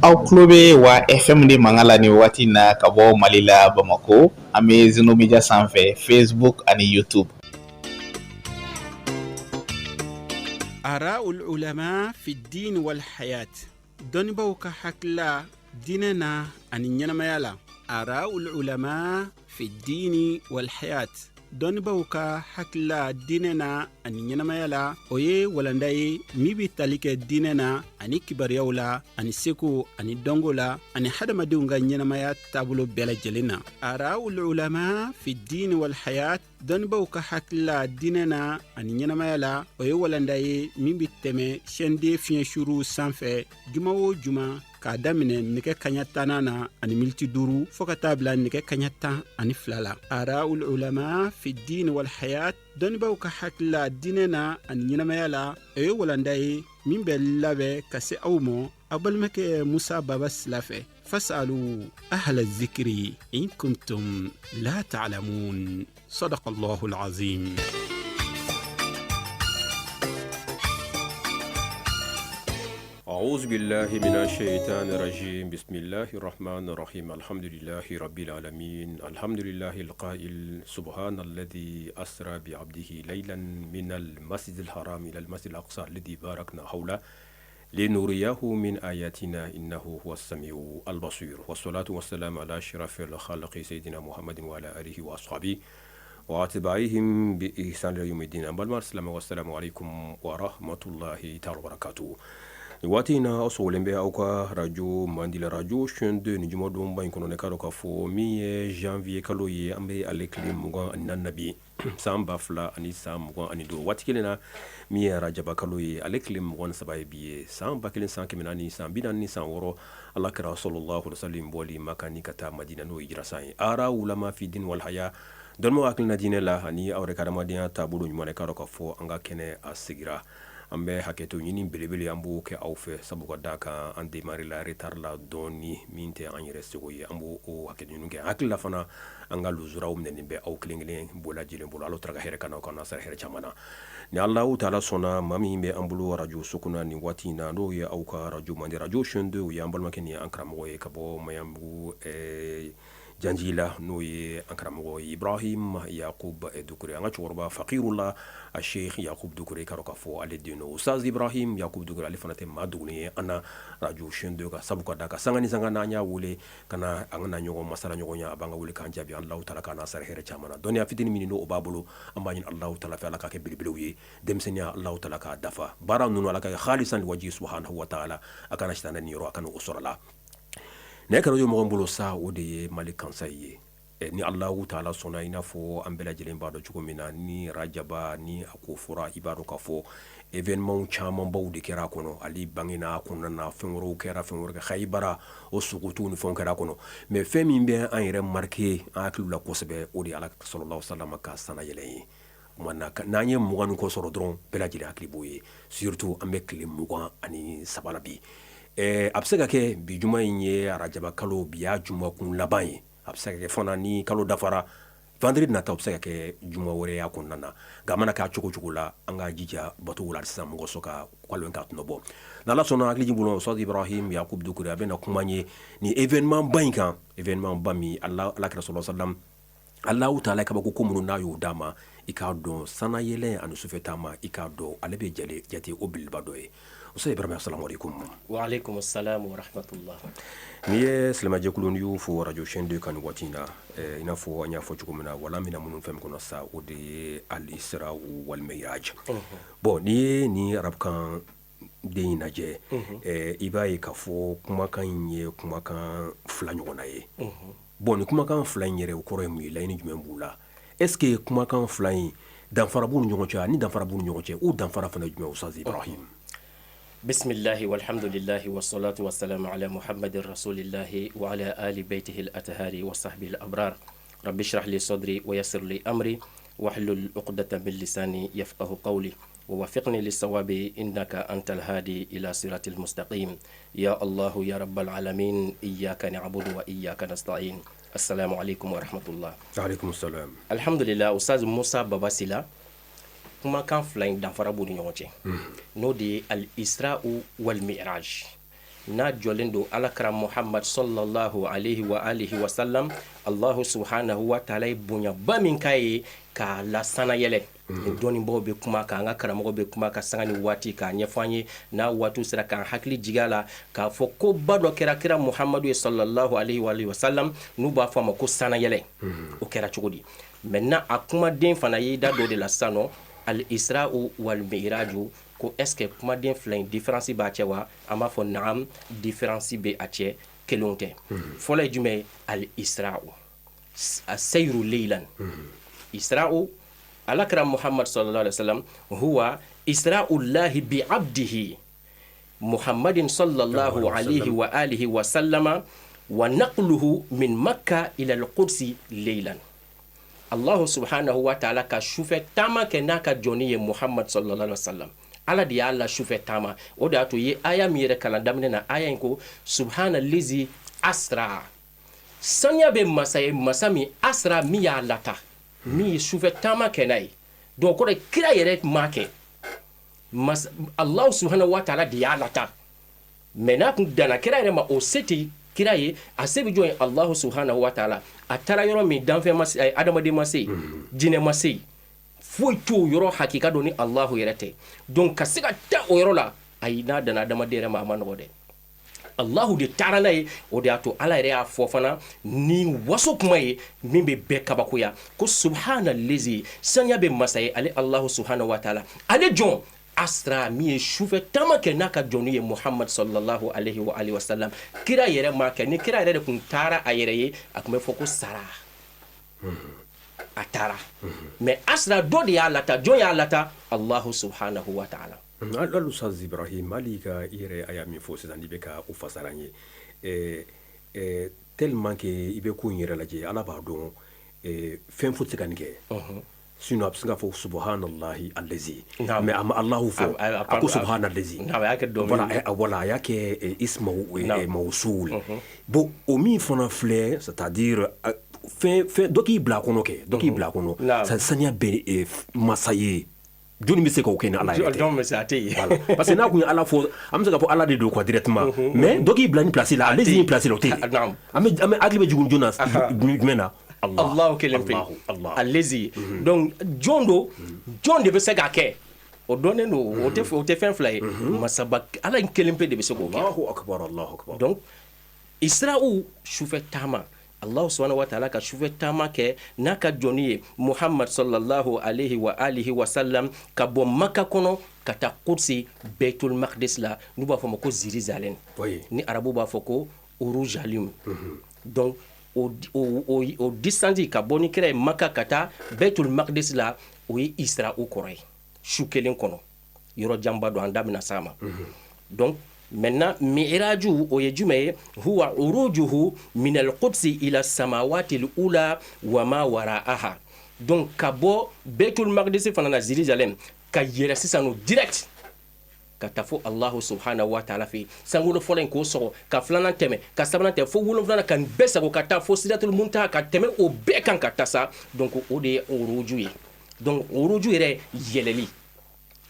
Aw tulo bɛ wa FM de mankan la nin waati in na ka bɔ Mali la Bamakɔ an bɛ Zeno Media sanfɛ Facebook ani YouTube. Araul ulama fi diin wal hayat dɔnnibaaw ka hakilila diinɛ na ani ɲɛnamaya la araul ulama fi diini wal hayat dɔnnibaaw ka hakilila diinɛ na ani ɲɛnamaya la o ye walanda ye min bɛ tali kɛ diinɛ na ani kibaruyaw la ani seko ani dɔnko la ani hadamadenw ka ɲɛnamaya taabolo bɛɛ lajɛlen na araul ulama fi diini wal hayat dɔnnibaaw ka hakilila diinɛ na ani ɲɛnamaya la o ye walanda ye min bɛ tɛmɛ chaîne 2 fiɲɛ suruw sanfɛ juma o juma k'a daminɛ nɛgɛ kaɲa tannan na ani miniti duuru fɔɔ ka taa bila nɛgɛ kaɲa 12 la araul ulama fi diin wal hayat dɔnnibaaw ka hakilila diinɛ na ani ɲɛnamaya la o ye walanda ye min bɛ labɛn ka se aw ma aw balimakɛ musa baba sila fɛ fasalu ahla zikiri in kuntum la ta'lamun sadaqa allahu alazim. أعوذ بالله من الشيطان الرجيم بسم الله الرحمن الرحيم الحمد لله رب العالمين الحمد لله القائل سبحان الذي أسرى بعبده ليلا من المسجد الحرام إلى المسجد الأقصى الذي باركنا حوله لنريه من آياتنا إنه هو السميع البصير والصلاة والسلام على أشرف الخلق سيدنا محمد وعلى آله وأصحابه وأتباعهم بإحسان إلى يوم الدين an balima silamɛw assalamu alaikum wa rahmatullahi ta'ala wa barakatuh nin waati in na aw sɔgɔlen bɛ aw ka radio mandi la radio chaîne 2 nin jumadonba in kɔnɔ ne k'a dɔn k'a fɔ min ye janvier kalo ye an bɛ ale tile 24 na bi san 2025 waati kelen na min ye arajaba kalo ye ale tile 23 ye bi ye san 1446 ala kira sallallahu alaihi wasallam bɔli Maka ni ka taa Madina n'o ye hijira san ye ara ulama fi din wal haya dɔnnibaw hakilina diinɛ la ani aw yɛrɛ ka adamadenya taabolo ɲuman na i k'a dɔn k'a fɔ an ka kɛnɛ a sigira an bɛ hakɛto ɲini belebele an b'o kɛ aw fɛ sabu ka d'a kan an démarrer la retard la dɔɔni min tɛ an yɛrɛ seko ye an b'o hakɛto ɲini kɛ hakili la fana an ka lujuraw minɛnen bɛ aw kelen kelen bɛɛ lajɛlen bolo Ala taala ka hɛrɛ k'an n'aw k'an sara hɛrɛ caman na ni Alahu taala sɔnna maa min bɛ an bolo radio so kɔnɔ nin waati in na n'o ye aw ka radio mandi radio chaîne 2 o ye an balimakɛ ni an karamɔgɔ ye ka bɔ Maɲanbugu janji la n'o ye an karamɔgɔ Ibrahim Yakub Dukure an ka cɛkɔrɔba fakirula a Sheikh Yakub Dukure k'a dɔn k'a fɔ ale den don Ustaz Ibrahim Yakub Dukure ale fana tɛ maa dogolen ye an na radio chaîne 2 kan sabu ka d'a kan sanga ni sanga n'an y'a wele ka na an ka na ɲɔgɔn masala ɲɔgɔnya a b'an ka wele k'an jaabi Alahu taala k'an n'a sara hɛrɛ caman na dɔnniya fitinin min n'o b'a bolo an b'a ɲini Alahu taala fɛ Ala k'a kɛ belebelew ye denmisɛnninya Alahu taala k'a dafa baara ninnu Ala k'a kɛ khalisan liwaji subahanahu wa taala a kana sitanɛ niyɔrɔ a kana o sɔrɔ a la ne kɛra mɔgɔ bolo sa o de ye mali kansa ye ni Alahu taala sɔnna i n'a fɔ an bɛɛ lajɛlen b'a dɔn cogo min na ni rajaba ni a ko fɔra i b'a dɔn k'a fɔ événement camanbaw de kɛra a kɔnɔ ale bangena kɔnɔna na fɛn wɛrɛw kɛra fɛn wɛrɛ kɛ Hayibara o sugutu ni fɛnw kɛra a kɔnɔ mais fɛn min bɛ an yɛrɛ marqué an hakili la kosɛbɛ o de ye ala sallallahu alaihi wasallam ka sannayɛlɛn ye n'an ye 20 ni kɔ sɔrɔ dɔrɔn bɛɛ lajɛlen hakili b'o ye surtout an bɛ tile 23 la bi a bɛ se ka kɛ bi juma in ye arajaba kalo bi y'a jumakun laban ye a bɛ se ka kɛ fana ni kalo dafara vendredi nata bɛ se ka kɛ juma wɛrɛ y'a kɔnɔna na nka a mana k'a cogo cogo la an ka jija bato la sisan mɔgɔ sɔn ka kalo ka tɔnɔ bɔ n'Ala sɔnna hakili bolo Ustaz Ibrahim Yakub Dukure a bɛna kuma ye ni événement ba in kan événement ba min Ala kira sallallahu alaihi wasallam Alahu taala kabako ko minnu n'a y'o d'a ma i k'a dɔn sannayɛlɛn ani sufɛ taama i k'a dɔn ale bɛ jate o belebeleba dɔ ye Ustaz Ibrahim assalamu alaikum. Wa alaikum salam wa rahmatullah. N'i ye silamɛjɛkulu n'i y'u fo radio chaîne 2 kan nin waati in na i n'a fɔ an y'a fɔ cogo min na wala min minnu fɛn kɔnɔ sa o de ye al-Isra wal Mi'raj bon n'i ye nin arabukan den in lajɛ i b'a ye k'a fɔ kumakan in ye kumakan fila ɲɔgɔnna ye bon nin kumakan fila in yɛrɛ o kɔrɔ ye mun ye laɲini jumɛn b'u la est-ce que kumakan fila in danfara b'u ni ɲɔgɔn cɛ ni danfara b'u ni ɲɔgɔn cɛ u danfara fana jumɛn Ustaz Ibrahim Bisimilahi walhamdulilahi wasalatu wasalamu ala muhamadin rasulilahi wa ala ali baytihil athari wa sahbihil abrar rabbi shrah li sadri wa yassir li amri wahlul uqdatan min lisani yafqahu qawli wa wafiqni lissawabi innaka antal hadi ila siratil mustaqim ya allahu ya rabbal alamin iyyaka na'budu wa iyyaka nasta'in assalamu alaikum wa rahmatullah. Alaikum salam. Alhamdulillah Ustaz Musa Baba Sila kumakan fila in danfara b'u ni ɲɔgɔn cɛ, n'o de ye al-isra'u wal mi'raj. N'a jɔlen don Alakira Muhamad sɔlɔlahu alehi wa alihi wa salam, Alahu subahanahu wa taala ye bonyaba min k'a ye k'a lasanayɛlɛ. Ni dɔnnibaw bɛ kuma kan, an ka karamɔgɔ bɛ kuma ka sanga ni waati k'a ɲɛfɔ an ye, n'a waati sera k'an hakili jigin a la k'a fɔ ko ba dɔ kɛra kira Muhamadu ye sɔlɔlahu alehi wa alihi wa salam, n'u b'a fɔ a ma ko sanayɛlɛ. O kɛra cogo di? Maintenant, a kumaden fana y'i da dɔ de la sisan nɔ, al isra'u wal mi'raju, ko est ce que kumaden fila in différence b'a cɛ wa? An b'a fɔ naam, différence bɛ a cɛ, kelenw tɛ. Fɔlɔ ye jumɛn ye? Al isra'u asayru leylan. Isra'u Alakira Muhammad sallallahu alaihi wasallam, huwa isra'ullahi bi abdihi Muhammadin sallallahu alaihi wa alihi wa sallama wa naqluhu min Makka ila al-Qudsi leylan. Allahu subhanahu wa ta'ala ka sufɛ taama kɛ n'a ka jɔnni ye Muhammad sallallahu alaihi wasallam. Ala de y'a la sufɛ taama. O de y'a to i ye aya min yɛrɛ kalan daminɛ na, aya in ko subhana lizi asra, saniya bɛ masa ye, masa min asra, min y'a lata, min ye sufɛ taama kɛ n'a ye. Donc o kɔrɔ ye kira yɛrɛ m'a kɛ, Allahu subhanahu wa ta'ala de y'a lata. Mais n'a kun danna kira yɛrɛ ma, o se tɛ kira ye, a se bɛ jɔn ye? Allahu subhanahu wa ta'ala. A taara yɔrɔ min, danfɛn ma se, adamaden ma se, jinɛ ma se, foyi t'o yɔrɔ hakika dɔn ni Allahu yɛrɛ tɛ. Donc ka se ka taa o yɔrɔ la, ayi, n'a danna adamaden yɛrɛ ma, a ma nɔgɔ dɛ. Allahu de taara n'a ye. O de y'a to Ala yɛrɛ y'a fɔ fana ni waso kuma ye min bɛ bɛɛ kabakoya, ko subhana lezi, saniya bɛ masa ye, ale Allahu subhanahu wa ta'ala, ale jɔn asra, min ye sufɛ taama kɛ n'a ka jɔnni ye Muhammad sallallahu alaihi wa alihi wa sallam. Kira yɛrɛ ma kɛ. Ni kira yɛrɛ de tun taara a yɛrɛ ye, a tun bɛ fɔ ko sara, a taara. Mais asra, dɔ de y'a lata. Jɔn y'a lata? Allahu subhanahu wa ta'ala. Hali Ustaz Ibrahim, hali ka i yɛrɛ a y'a min fɔ sisan, n'i bɛ ka o fasara n ye, tellement que i bɛ ko in yɛrɛ lajɛ, Ala b'a dɔn fɛn foyi tɛ se ka nin kɛ. Sinon a bɛ se k'a fɔ subhanallahi allazi, mais a ma Allahu fɔ, a ko subhanallazi. Voilà, a y'a kɛ ismu mawsul. Bon, o min fana filɛ, c'est à dire fɛn fɛn dɔ k'i bila a kɔnɔ kɛ, dɔ k'i bila a kɔnɔ, saniya bɛ masa ye. Jɔnni bɛ se k'o kɛ ni Ala yɛrɛ tɛ? Jɔn bɛ se? A tɛ yen. Parce que n'a kun ye Ala fɔ, an bɛ se k'a fɔ Ala de don quoi, directement. Mais dɔ k'i bila nin place la, allazi nin place la, o tɛ yen. An bɛ hakili bɛ jigin jɔn na, jumɛn na? Allahu kelen pe, allazi. Donc jɔn don, jɔn de bɛ se k'a kɛ, o dɔnnen don, o tɛ fɛn fila ye. Masaba Ala in kelen pe de bɛ se k'o kɛ. Allahu akbar, Allahu akbar. Donc isra'u, sufɛ taama, Allah subhanahu wa ta'ala ka sufɛ taama kɛ n'a ka jɔnni ye Muhammad sallallahu alaihi wa alihi wa sallam, ka bɔ Maka kɔnɔ ka taa Qudsi, Baitul Maqdis la, n'u b'a fɔ ma ko Jérusalem, ni arabu b'a fɔ ko Urujalim. Donc o distance, ka bɔ ni kira ye Maka ka taa Baitul Maqdis la, o ye isra'u kɔrɔ ye. Su kelen kɔnɔ, yɔrɔ janba don, an da bɛna s'a ma. Donc maintenant, mi'raju, o ye jumɛn ye? Huwa urujuhu min al-qudsi ila samawati al-ula wa ma wara'aha. Donc ka bɔ Baitul Maqdis fana na, Jérusalem, ka yɛlɛ sisan no direct ka taa fo Allahu subhanahu wa ta'ala fɛ, sankolo fɔlɔ in k'o sɔgɔ, ka filanan tɛmɛ, ka sabanan tɛmɛ, fo wolonfilanan, ka nin bɛɛ sago, ka taa fo Sidratul Muntaha, ka tɛmɛ o bɛɛ kan ka taa sa. Donc o de ye uruju ye. Donc uruju yɛrɛ, yɛlɛli.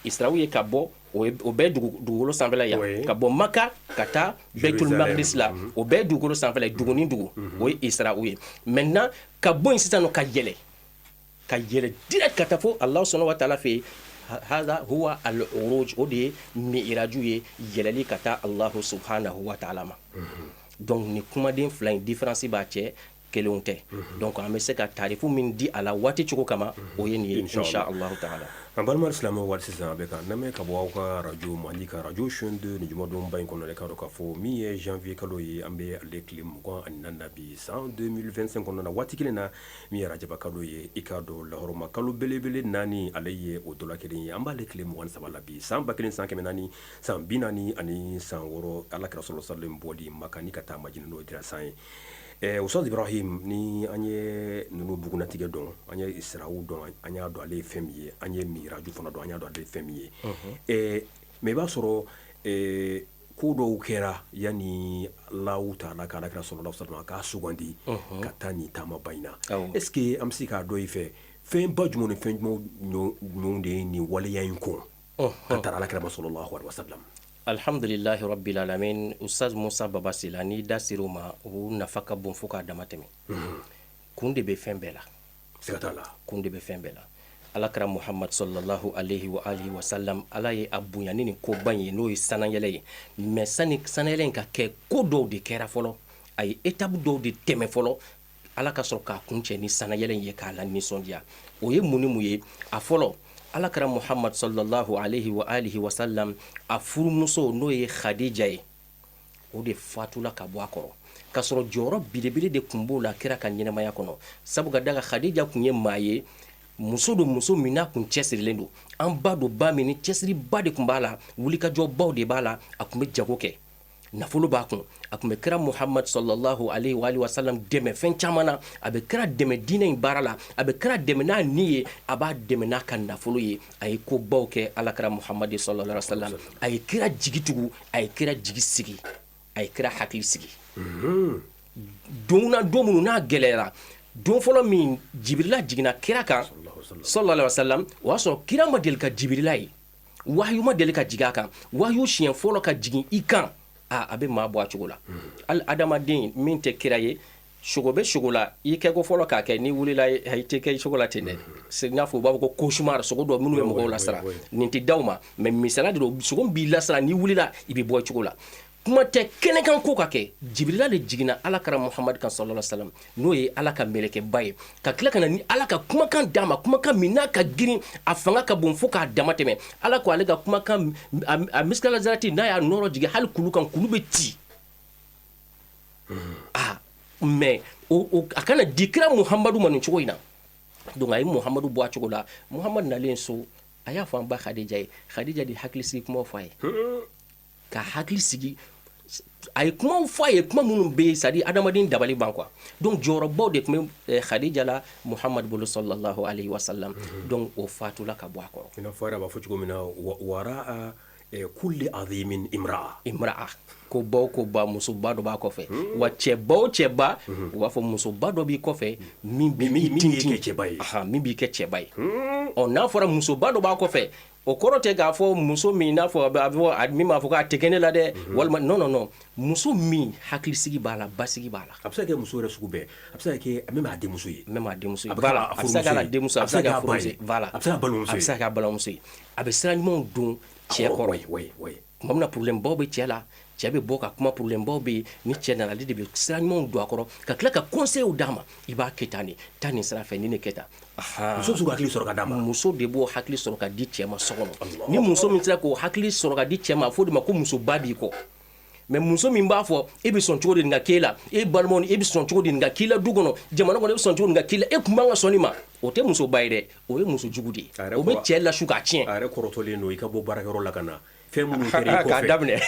Isra'u ye ka bɔ, o bɛɛ dugukolo sanfɛla yan, ka bɔ Maka ka taa Baitul Maqdis la, o bɛɛ dugukolo sanfɛla ye, dugu ni dugu, o ye isra'u ye. Maintenant, ka bɔ yen sisan nɔ, ka yɛlɛ, ka yɛlɛ direct ka taa fo Allahu subhanahu wa ta'ala fɛ yen, hada huwa al-uruj, o de ye mi'raju ye, yɛlɛli ka taa Allahu subhanahu wa ta'ala ma. Donc ni kumaden fila in, différence b'a cɛ, kelenw tɛ. Donc an bɛ se ka tarifu min di a la waati cogo kama, o ye nin ye, insha Allahu ta'ala. An balima silamɛw, waati sisan a bɛ ka lamɛn ka bɔ aw ka radio Mali ka radio chaîne 2 ni jumadonba in kɔnɔ. K'a dɔn k'a fɔ min ye janvier kalo ye, an bɛ ale tile 24 na bi, san 2025 kɔnɔna na. Waati kelen na, min ye arajaba kalo ye, i k'a dɔn lahɔrɔma kalo belebele naani, ale ye o dɔ la kelen ye. An b'ale tile 23 la bi, san 1446 Ala kira sɔrɔ salen bɔli Maka ni ka taa Majina, n'o dira san ye. Ustaz Ibrahim, ni an ye ninnu bugunatigɛ dɔn, an ye isra'u dɔn, an y'a dɔn ale ye fɛn min ye, an ye miraju fana dɔn, an y'a dɔn ale ye fɛn min ye. Mais i b'a sɔrɔ ko dɔw kɛra yanni Alahu taala ka Alakira sallallahu alaihi wasallam k'a sugandi ka taa nin taamaba in na. Est ce que an bɛ se k'a dɔn i fɛ, fɛnba jumɛn ni fɛn jumɛn de ye nin waleya in kɔn ka taa Alakira ma sallallahu alaihi wasallam? Alhamdulilahi rabbil alamin. Ustaz Musa Baba Sila, n'i da sera o ma, o nafa ka bon fo k'a dama tɛmɛ. Kun de bɛ fɛn bɛɛ la. Siga t'a la. Kun de bɛ fɛn bɛɛ la. Alakira Muhammad sallallahu alaihi wa alihi wa sallam, Ala ye a bonya ni nin koba in ye, n'o ye sanayɛlɛ ye. Mais sani sanayɛlɛ in ka kɛ, ko dɔw de kɛra fɔlɔ. A ye étape dɔw de tɛmɛ fɔlɔ, Ala ka sɔrɔ k'a kun cɛ ni sanayɛlɛ in ye, k'a la nisɔndiya. O ye mun ni mun ye? A fɔlɔ, Alakira Muhammad sallallahu alaihi wa alihi wa sallam, a furumuso, n'o ye Khadija ye, o de fatula ka bɔ a kɔrɔ, k'a sɔrɔ jɔyɔrɔ belebele de tun b'o la kira ka ɲɛnamaya kɔnɔ. Sabu ka da kan, Khadija tun ye maa ye, muso don, muso min n'a kun cɛsirilen don. An ba don, ba min ni cɛsiriba de tun b'a la, wulikajɔbaw de b'a la. A tun bɛ jago kɛ, nafolo b'a kun. A tun bɛ kira Muhammad sallallahu alaihi wa alihi wa sallam dɛmɛ fɛn caman na. A bɛ kira dɛmɛ diinɛ in baara la, a bɛ kira dɛmɛ n'a ni ye, a b'a dɛmɛ n'a ka nafolo ye. A ye kobaw kɛ Alakira Muhammad sallallahu alaihi wa sallam. A ye kira jigi tugu, a ye kira jigi sigi, a ye kira hakili sigi. Don na, don minnu n'a gɛlɛyara, don fɔlɔ min Jibirila jiginna kira kan sallallahu alaihi wa sallam, o y'a sɔrɔ kira ma deli ka Jibirila ye, wahayu ma deli ka jigin a kan. Wahayu siɲɛ fɔlɔ ka jigin i kan, a bɛ maa bɔ a cogo la. Hali adamaden min tɛ kira ye, sogo bɛ sogo la, i kɛko fɔlɔ k'a kɛ, n'i wulila, i tɛ kɛ cogo la ten dɛ. I n'a fɔ u b'a fɔ ko cauchemar, sogo dɔ minnu bɛ mɔgɔw lasira, nin tɛ d'aw ma, mais misaliya de don. Sogo b'i lasira, n'i wulila, i bɛ bɔ i cogo la. Kuma tɛ kɛnɛkan ko ka kɛ. Jibirila de jiginna Alakira Muhamadu kan sallallahu alaihi wasallam, n'o ye Ala ka mɛlɛkɛba ye, ka tila ka na ni Ala ka kumakan d'a ma, kumakan min n'a ka girin, a fanga ka bon fo k'a dama tɛmɛ. Ala ko ale ka kumakan, a misikala zarati, n'a y'a nɔrɔ jigin hali kulu kan, kulu bɛ ci. Ah, mais a kana di kira Muhamadu ma nin cogo in na. Donc a ye Muhamadu bɔ a cogo la. Muhamadu nalen so, a y'a fɔ an ba Khadija ye. Khadija de hakili sigi kumaw fɔ a ye, ka hakili sigi. A ye kumaw fɔ a ye, kuma minnu bɛ yen, c'est à dire adamaden dabali ban quoi. Donc jɔyɔrɔbaw de tun bɛ Khadija la Muhamadu bolo sallallahu alaihi wa sallam. Donc o fatula ka bɔ a kɔrɔ. I n'a fɔ a yɛrɛ b'a fɔ cogo min na, wara kulli azimin imra'a. Imra'a, ko baw ko ba, musoba dɔ b'a kɔfɛ. Wa cɛba o cɛba, u b'a fɔ musoba dɔ b'i kɔfɛ min b'i Min b'i tintin. kɛ cɛba ye. Ahan, min b'i kɛ cɛba ye. Ɔ, n'a fɔra musoba dɔ b'a kɔfɛ, o kɔrɔ tɛ k'a fɔ muso min n'a fɔ a bɛ fɔ min b'a fɔ k'a tɛ kɛ ne la dɛ, walima non, non, non, muso min hakilisigi b'a la, basigi b'a la. A bɛ se ka kɛ muso yɛrɛ sugu bɛɛ. A bɛ se ka kɛ même a denmuso ye. Même a denmuso ye. A bɛ Voilà, kɛ a bɛ se ka kɛ a denmuso, a bɛ se ka kɛ a furumuso ye. Voilà, a bɛ se ka balimamuso a bɛ se ka kɛ a balimamuso ye. A bɛ sira ɲumanw don cɛ kɔrɔ. Oui, oui, oui. Tuma min na problème baw bɛ cɛ la, cɛ bɛ bɔ ka kuma, problème baw bɛ yen, ni cɛ nana, ale de bɛ sira ɲumanw don a kɔrɔ, ka tila ka conseil d'a ma: i b'a kɛ tan de, taa nin sira fɛ, nin de kɛ tan. Muso bɛ se k'o hakili sɔrɔ ka d'a ma. Muso de b'o hakili sɔrɔ ka di cɛ ma so kɔnɔ. Ni muso min sera k'o hakili sɔrɔ ka di cɛ ma, a fɔ o de ma ko musoba b'i kɔ. Mais muso min b'a fɔ e bɛ sɔn cogo di nin ka k'e la, e balimaw, e bɛ sɔn cogo di nin ka k'i la du kɔnɔ, jamana kɔnɔ, e bɛ sɔn cogo di nin ka k'i la, e tun man ka sɔn nin ma, o tɛ musoba ye dɛ, o ye muso jugu de ye. O bɛ cɛ lasu k'a tiɲɛ. A yɛrɛ kɔrɔtɔlen don, i ka bɔ baarakɛyɔrɔ la ka na, fɛn minnu kɛra i k'a kɔfɛ, daminɛ.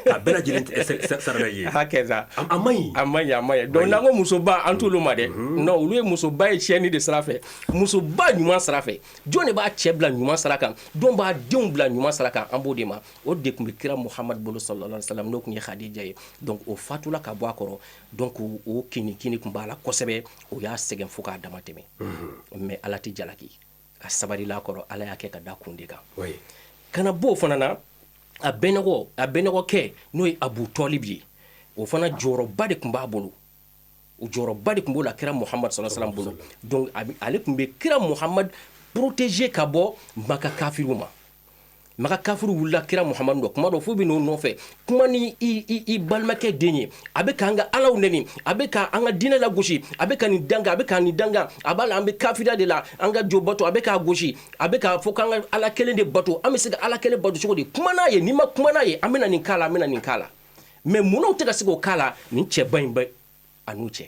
ka bɛɛ lajɛlen sarada i ye. Hakɛ sa. A man ɲi. A man ɲi, a man ɲi. Donc n'an ko musoba, an t'olu ma dɛ. Non, olu ye musoba ye tiɲɛni de sira fɛ. Musoba ɲuman sira fɛ, jɔn de b'a cɛ bila ɲuman sira kan? Jɔn b'a denw bila ɲuman sira kan? An b'o de ma. O de tun bɛ kira Muhamadu bolo sallallahu alaihi wasallam, n'o tun ye Khadija ye. Donc o fatula ka bɔ a kɔrɔ. Donc o kini kini tun b'a la kosɛbɛ, o y'a sɛgɛn fo k'a dama tɛmɛ. Mais Ala tɛ jalaki, a sabalila a kɔrɔ. Ala y'a kɛ ka da kun de kan. Kana bɔ o fana na, a bɛnɔgɔ, a bɛnɔgɔkɛ, n'o ye Abu Tɔlib ye, o fana jɔyɔrɔba de tun b'a bolo. O jɔyɔrɔba de tun b'o la kira Muhamadu sallallahu alaihi wasallam bolo. Donc ale tun bɛ kira Muhamadu protéger ka bɔ Maka kafiriw ma. Maka kafiriw wulila kira Muhamadu dɔ kuma dɔ f'u bɛ n'o nɔfɛ kuma ni i balimakɛ den ye. A bɛ k'an ka alaw nɛni, a bɛ k'an ka diinɛ lagosi, a bɛ ka nin danga, a bɛ ka nin danga, a b'a la an bɛ kafiriya de la, an ka jo bato, a bɛ k'a gosi, a bɛ k'a fɔ k'an ka ala kelen de bato. An bɛ se ka ala kelen bato cogo di? Kuma n'a ye, n'i ma kuma n'a ye, an bɛ na nin k'a la, an bɛ na nin k'a la. Mais munnaw tɛ ka se k'o k'a la? Nin cɛba in bɛ a n'u cɛ,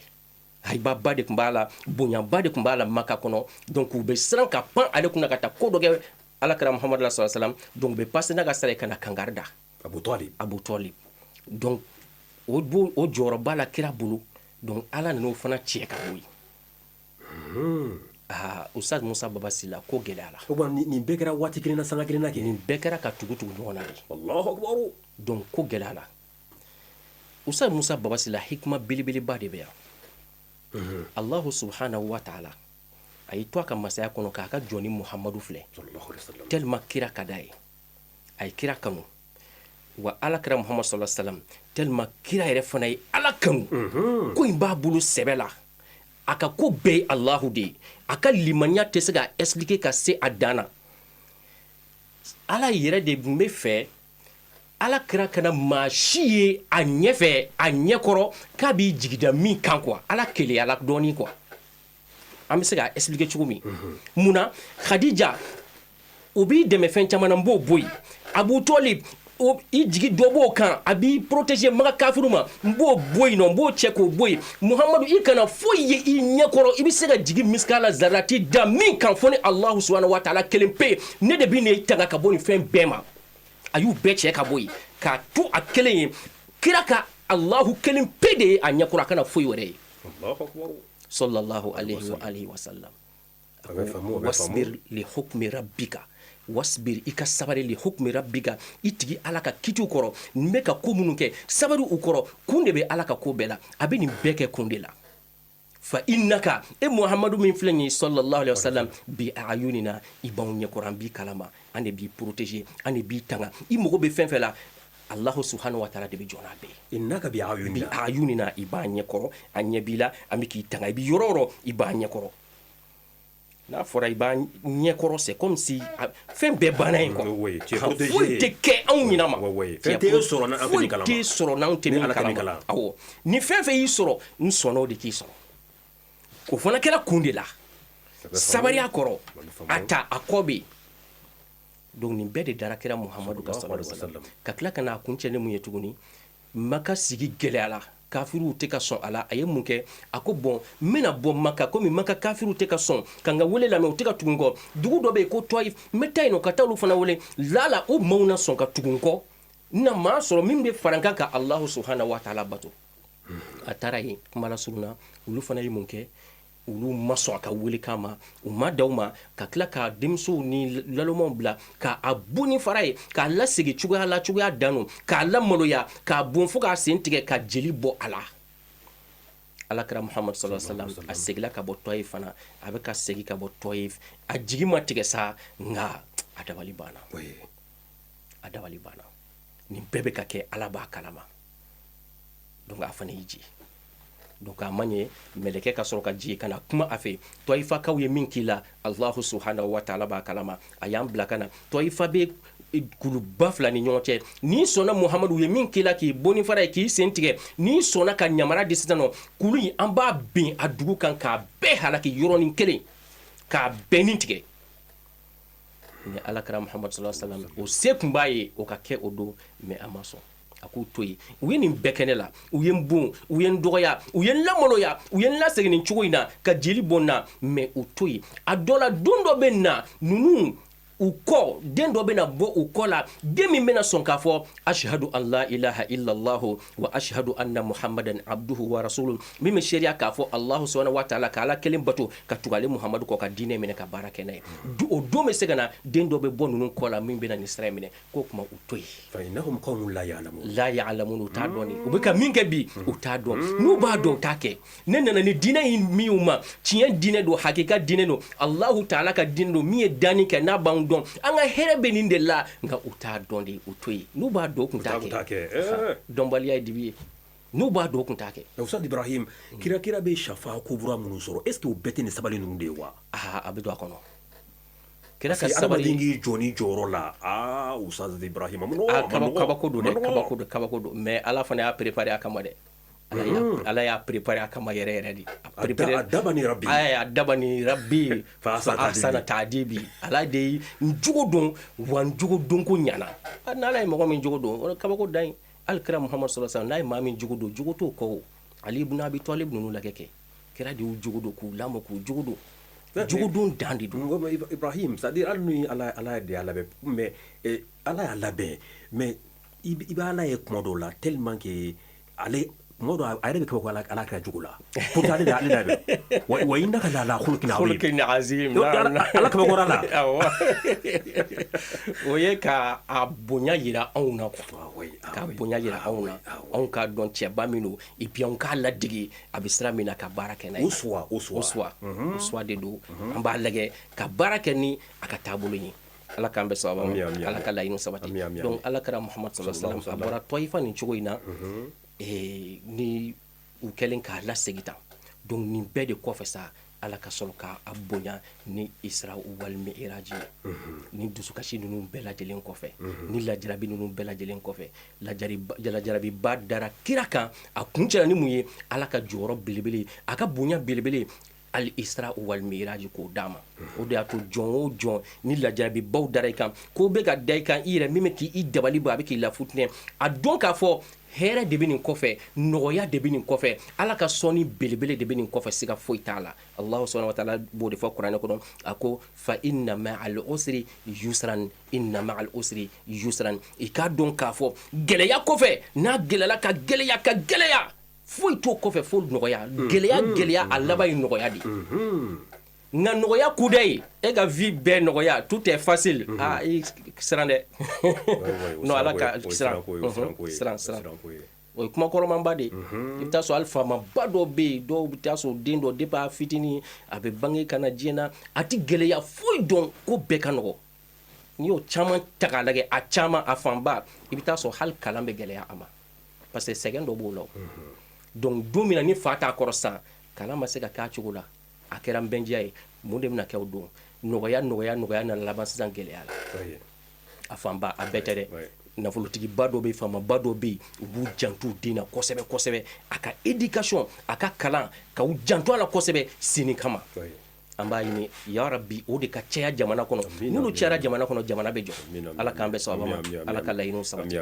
hayibaba de tun b'a la, bonyaba de tun b'a la Maka kɔnɔ. Donc u bɛ siran ka pan ale kunna ka taa ko dɔ kɛ Alakira Muhamadu sallallahu alaihi wasallam. Donc u bɛ passer n'a ka sira ye ka na kangari da. Abu Talib. Abu Talib. Donc o bo o jɔyɔrɔba la kira bolo. Donc Ala nan'o fana cɛ ka bɔ yen. Aa, Ustaz Musa Baba Sila, ko gɛlɛyara. O tuma nin bɛɛ kɛra waati kelen na, sanga kelen na kɛ. Nin bɛɛ kɛra ka tugu tugu ɲɔgɔn na de. Allahu akbar. Donc ko gɛlɛyara. Ustaz Musa Baba Sila, hikma belebeleba de bɛ yan. Allahu subhanahu wa ta'ala, a y'i to a ka masaya kɔnɔ k'a ka jɔni Muhamadu filɛ. Sallallahu alaihi wasallam. Tellement kira ka d'a ye, a ye kira kanu. Wa Ala kira Muhamadu sallallahu alaihi wasallam, tellement kira yɛrɛ fana ye Ala kanu, ko in b'a bolo sɛbɛ la. A ka ko bɛɛ ye Alahu de ye. A ka limaniya tɛ se ka expliquer ka se a dan na. Ala yɛrɛ de tun bɛ fɛ Ala kira kana maa si ye a ɲɛfɛ, a ɲɛkɔrɔ, k'a b'i jigida min kan quoi. Ala keleyala dɔɔnin quoi. An bɛ se ka expliquer cogo min, mun na Khadija o b'i dɛmɛ fɛn caman na, n b'o bɔ yen. Abu Talib, i jigi dɔ b'o kan, a b'i protéger Maka kafiru ma, n b'o bɔ yen nɔ, n b'o cɛ k'o bɔ yen. Muhamadu, i kana foyi ye i ɲɛkɔrɔ, i bɛ se ka jigin misikala zarati da min kan fo ni Alahu subahana wa taala kelen pe. Ne de bɛ n'e tanga ka bɔ nin fɛn bɛɛ ma. A y'u bɛɛ cɛ ka bɔ yen k'a to a kelen ye. Kira ka Alahu kelen pe de ye a ɲɛkɔrɔ, a kana foyi wɛrɛ ye. Sallallahu alaihi wa alihi wa sallam. Wasbir li hukmi rabbika, wasbir, i ka sabari, li hukmi rabbika, i tigi Ala ka kitiw kɔrɔ. N bɛ ka ko minnu kɛ, sabari u kɔrɔ. Kun de bɛ Ala ka ko bɛɛ la. A bɛ nin bɛɛ kɛ kun de la. Fa innaka, e Muhamadu min filɛ nin ye, sallallahu alaihi wasallam, bi ayunina, i b'anw ɲɛkɔrɔ, an b'i kalama, an de b'i protéger, an de b'i tanga. I mago bɛ fɛn fɛn la, Allahu subhanahu wa ta'ala de bɛ jɔ n'a bɛɛ ye. Innaka bi ayunina, bi ayunina, i b'an ɲɛkɔrɔ, an ɲɛ b'i la, an bɛ k'i tanga. I bɛ yɔrɔ o yɔrɔ, i b'an ɲɛkɔrɔ. N'a fɔra i b'an ɲɛkɔrɔ, c'est comme si fɛn bɛɛ banna yen quoi. Foyi tɛ kɛ anw ɲina ma. Fɛn tɛ sɔrɔ n'an tɛ min kalama. Foyi tɛ sɔrɔ n'anw tɛ min kalama. Awɔ, ni fɛn fɛn y'i sɔrɔ, n sɔnna o de k'i sɔrɔ. O fana kɛra kun de la. Sabari a kɔrɔ, a ta a kɔ bɛ yen. Donc nin bɛɛ de dara kira Muhamadu ka sallallahu alaihi wasallam. Ka tila ka n'a kun cɛ ni mun ye tuguni? Maka sigi gɛlɛyara, kafiriw tɛ ka sɔn a la. A ye mun kɛ? A ko bon, n bɛna bɔ Maka, komi Maka kafiriw tɛ ka sɔn ka n ka wele lamɛn, u tɛ ka tugu n kɔ. Dugu dɔ bɛ yen ko Tɔyif, n bɛ taa yen nɔ ka taa olu fana wele, lala o maaw na sɔn ka tugu n kɔ, n na maa sɔrɔ min bɛ fara n kan ka Alahu subahana wa taala bato. A taara yen, kuma lasurunna, olu fana ye mun kɛ? Olu ma sɔn a ka welekan ma, u ma da u ma, ka tila ka denmusow ni lalomaw bila k'a bon ni fara ye, k'a lasegin cogoya la, cogoya dan, k'a lamaloya, k'a bon fo k'a sen tigɛ, ka jeli bɔ a la. Alakira Muhamadu sallallahu alaihi wasallam, a seginna ka bɔ Tɔyif fana. A bɛ ka segin ka bɔ Tɔyif, a jigi ma tigɛ sa, nka a dabali banna, a dabali banna. Nin bɛɛ bɛ ka kɛ, Ala b'a kalama. Donc a fana y'i jigin. Donc a ma ɲɛ, mɛlɛkɛ ka sɔrɔ ka jigin ka na kuma a fɛ: Tɔyifakaw ye min k'i la, Alahu subahana wa taala b'a kalama, a y'an bila ka na. Tɔyifa bɛ kuluba fila ni ɲɔgɔn cɛ. N'i sɔnna, Muhamadu ye min k'i la, k'i bon ni fara ye, k'i sen tigɛ, n'i sɔnna ka ɲamara di sisan nɔ, kulu in an b'a bin a dugu kan k'a bɛɛ halaki yɔrɔnin kelen, k'a bɛɛ ni tigɛ. Ni Alakira Muhamadu sallallahu alaihi wasallam, o se tun b'a ye o ka kɛ o don, mais a ma sɔn. A k'u to yen. U ye nin bɛɛ kɛ ne la, u ye n bon, u ye n dɔgɔya, u ye n lamaloya, u ye n lasegin nin cogo in na, ka jeli bɔ n na, mais u to yen. A dɔ la, don dɔ bɛ na ninnu u kɔ, den dɔ bɛna bɔ u kɔ la, den min bɛna sɔn k'a fɔ ashhadu an la ilaha illallah wa ashhadu anna muhammadan abduhu wa rasuluhu, min bɛ seereya k'a fɔ Allahu subhanahu wa ta'ala, ka Ala kelen bato, ka tugu ale Muhamadu kɔ, ka diinɛ minɛ, ka baara kɛ n'a ye. O don bɛ se ka na, den dɔ bɛ bɔ ninnu kɔ la min bɛna nin sira in minɛ. K'o tuma u to yen. Fa innahum qawmun la ya'lamun. La ya'lamun, u t'a dɔn de. U bɛ ka min kɛ bi, u t'a dɔn. N'u b'a dɔn, u t'a kɛ. Ne nana ni diinɛ in min ma, tiɲɛ diinɛ don, hakika diinɛ don, Allahu ta'ala ka diinɛ don, min ye danni kɛ, n'a b'anw dɔn, an ka hɛrɛ bɛ nin de la, nka u t'a dɔn de. U to yen. N'u b'a dɔn, u tun t'a kɛ. Dɔnbaliya ye dibi ye. N'u b'a dɔn, u tun t'a kɛ. Ustaz Ibrahim, kira bɛ shafa kubura minnu sɔrɔ, est ce que o bɛɛ tɛ nin sabali ninnu de ye wa? Aa, a bɛ don a kɔnɔ. Kira ka sabali, adamaden k'i jɔ ni jɔyɔrɔ la, aa, Ustaz Ibrahim, kabako don dɛ, kabako don, kabako don. Mais Ala fana y'a préparé a kama dɛ. Ala y'a préparé a kama yɛrɛ yɛrɛ de. A préparé adabani rabbi. A adabani rabbi fa ahsana ta'dibi. Ala de ye n jogo dɔn, wa n jogo dɔn ko ɲana. N'Ala ye mɔgɔ min jogo dɔn, o kabako dan ye. Hali kira Muhamadu sallallahu alaihi wasallam, n'a ye maa min jogo dɔn, jogo t'o kɔ o. Ali ibn Abi Talib ninnu lajɛ kɛ, kira de y'u jogo dɔn, k'u lamɔ, k'u jogo dɔn. Jogodon dan de don. Ibrahim, c'est à dire hali ni Ala de y'a labɛn, mais Ala y'a labɛn, mais i bɛ Ala ye kuma dɔw la tellement que ale kuma dɔ a yɛrɛ bɛ kabako Ala kira jogo la, pourtant ale de ale labɛn. Wa innaka la ala khuluqin azim. Ala kabakora la. O ye ka a bonya jira anw na quoi, ka bonya jira anw na, anw k'a dɔn cɛba min don, et puis anw k'a ladege a bɛ sira min na, ka baara kɛ n'a ye. O suwa, o suwa, o suwa, o suwa de don. An b'a lajɛ ka baara kɛ ni a ka taabolo ye. Ala k'an bɛn sababa ma, Ala ka laɲiniw sabati. Donc ala kira Muhamadu sallallahu alaihi wasallam, a bɔra Tɔyifa nin cogo in na, ni u kɛlen k'a lasegin tan. Donc nin bɛɛ de kɔfɛ sa, Ala ka sɔrɔ k'a bonya ni Isra wal Mi'raji ye. Ni dusukasi ninnu bɛɛ lajɛlen kɔfɛ, ni lajarabi ninnu bɛɛ lajɛlen kɔfɛ, lajarabiba dara kira kan. A kun cɛla ni mun ye? Ala ka jɔyɔrɔ belebele, a ka bonya belebele, al Isra wal Mi'raji, k'o d'a ma. O de y'a to jɔn o jɔn ni lajarabibaw dara i kan, ko bɛ ka da i kan, i yɛrɛ min bɛ k'i dabali bɔ, a bɛ k'i lafutinɛ, a dɔn k'a fɔ hɛrɛ de bɛ nin kɔfɛ, nɔgɔya de bɛ nin kɔfɛ, Ala ka sɔnni belebele de bɛ nin kɔfɛ, siga foyi t'a la. Allahu subhanahu wa ta'ala b'o de fɔ kuranɛ kɔnɔ, a ko fa inna ma'al usri yusran, inna ma'al usri yusran. I k'a dɔn k'a fɔ gɛlɛya kɔfɛ, n'a gɛlɛyala ka gɛlɛya ka gɛlɛya, foyi t'o kɔfɛ fo nɔgɔya. Gɛlɛya gɛlɛya, a laban ye nɔgɔya de ye. Nka nɔgɔya kuda ye e ka vie bɛɛ nɔgɔya, tout est facile, aa, i siran dɛ. Non, Ala ka siran siran siran, o ye kuma kɔrɔmanba de ye. I bɛ taa sɔrɔ hali faamaba dɔw bɛ yen, dɔw bɛ taa sɔrɔ den dɔ, depuis a fitinin a bɛ bange ka na diɲɛ na, a tɛ gɛlɛya foyi dɔn, ko bɛɛ ka nɔgɔ. N'i y'o caman ta k'a lajɛ, a caman, a fanba, i bɛ taa sɔrɔ hali kalan bɛ gɛlɛya a ma, parce que sɛgɛn dɔ b'o la. Donc don min na ni fa t'a kɔrɔ sisan, kalan ma se ka k'a cogo la, a kɛra n bɛndiya ye, mun de bɛna kɛ o don? Nɔgɔya nɔgɔya nɔgɔya nana laban sisan gɛlɛya la. A fanba, a bɛɛ tɛ dɛ. Nafolotigiba dɔ bɛ yen, faamaba dɔ bɛ yen, u b'u janto u den na kosɛbɛ kosɛbɛ, a ka éducation, a ka kalan, ka u janto a la kosɛbɛ sini kama. An b'a ɲini yarabi, o de ka caya jamana kɔnɔ. N'olu cayara jamana kɔnɔ, jamana bɛ jɔ. Ala k'an bɛn sababa ma, Ala ka laɲiniw sabati.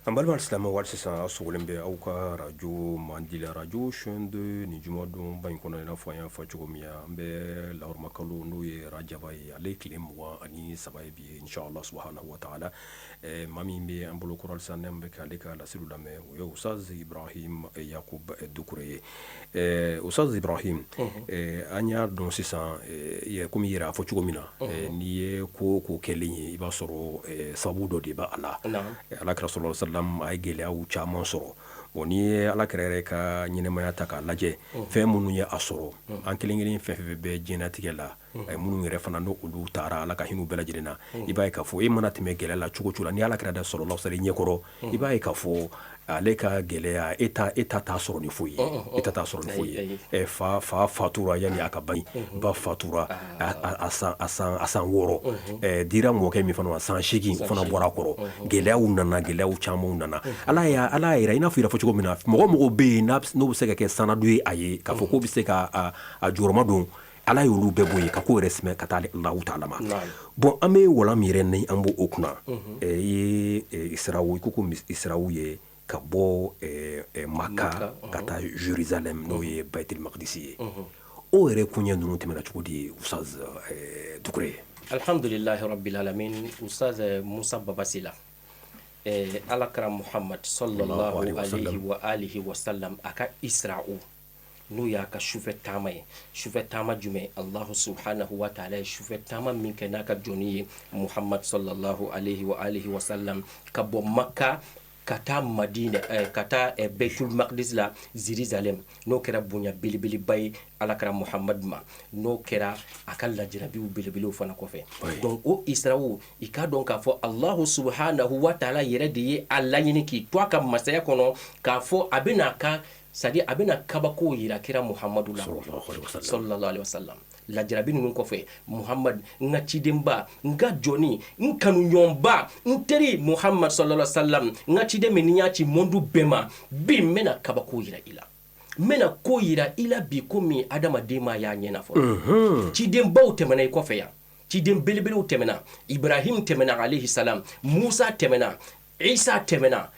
An balima silamɛw, hali sisan aw sogolen bɛ aw ka radio mandi la, radio chaîne 2. Nin jumadon ba in kɔnɔ, i n'a fɔ an y'a fɔ cogo min, an bɛ lahɔrɔma kalo, n'o ye rajaba ye, ale tile 23 ye bi ye, inshallah subhanahu wa ta'ala. Maa min bɛ an bolo kɔrɔ sisan, ne bɛ k'ale ka laseliw lamɛn, o ye Ustaz Ibrahim Yakub Dukure ye. Ustaz Ibrahim, an y'a dɔn sisan, komi i yɛrɛ y'a fɔ cogo min na, n'i ye ko o ko kɛlen ye, i b'a sɔrɔ sababu dɔ de b'a la. Ala kira sallallahu alaihi wasallam, a ye gɛlɛyaw caman sɔrɔ. Bon, n'i ye ala kira yɛrɛ ka ɲɛnɛmaya ta k'a lajɛ, fɛn minnu ye a sɔrɔ, an kelen kelen fɛn fɛn bɛ diɲɛlatigɛ la, minnu yɛrɛ fana n'o olu taara, Ala ka hinɛ bɛɛ lajɛlen na, i b'a ye k'a fɔ e mana tɛmɛ gɛlɛya la cogo cogo la, ni ala kira da sɔrɔ la ɲɛkɔrɔ, i b'a ye k'a fɔ ale ka gɛlɛya, e ta e ta t'a sɔrɔ ni foyi ye, e ta t'a sɔrɔ ni foyi ye. Fa fa fatura yanni a ka bange, ba fatura a san 6, dira mɔkɛ min fana ma san 8, o fana bɔra a kɔrɔ. Gɛlɛyaw nana, gɛlɛyaw camanw nana. Ala y'a ala yɛrɛ, i n'a fɔ i yɛrɛ fɔ cogo min na, mɔgɔ mɔgɔ bɛ yen n'o bɛ se ka kɛ sanadu ye a ye, k'a fɔ k'o bɛ se ka a jɔyɔrɔma don, Ala y'olu bɛɛ bɔ yen ka ko yɛrɛ sɛmɛ ka taa Alahu taala ma. Bon, an bɛ walan min yɛrɛ ni an b'o o kunna, i ye Israwu, i ko ko Israwu ye ka bɔ Maka ka taa Jérusalem, n'o ye Baitul Maqdis ye, o yɛrɛ koɲɛ ninnu tɛmɛna cogo di, Ustaz Dukure? Alhamdulillahi rabbil alamin. Ustaz Musa Babasila, ala kira Muhammad sallallahu alaihi wa alihi wa sallam, a ka Isra'u, n'o y'a ka sufɛ taama ye. Sufɛ taama jumɛn? Allahu subhanahu wa ta'ala ye sufɛ taama min kɛ n'a ka jɔnni ye Muhammad sallallahu alaihi wa alihi wa sallam, ka bɔ Makka ka taa Madina, ka taa Baitul Maqdis la, Jérusalem, n'o kɛra bonya belebeleba ye alakira Muhammad ma, n'o kɛra a ka lajarabiw belebelew fana kɔfɛ. Donc o Isra'u, i k'a dɔn k'a fɔ Allahu subhanahu wa ta'ala yɛrɛ de ye a laɲini k'i to a ka masaya kɔnɔ, k'a fɔ a bɛna ka, c'est à dire a bɛna kabako yira kira Muhammadu la sallallahu alaihi wasallam. Lajarabi ninnu kɔfɛ, Muhammad, n ka cidenba, n ka jɔni, n kanuɲɔgɔnba, n teri Muhammad sallallahu alaihi wasallam, n ka ciden min ni y'a ci monde bɛɛ ma, bi n bɛna kabako yira i la, n bɛna ko yira i la bi, ko min adamaden ma y'a ɲɛna fɔlɔ. Cidenbaw tɛmɛna i kɔfɛ yan, ciden belebelew tɛmɛna, Ibrahim tɛmɛna alayhi salam, Musa tɛmɛna, Isa tɛmɛna,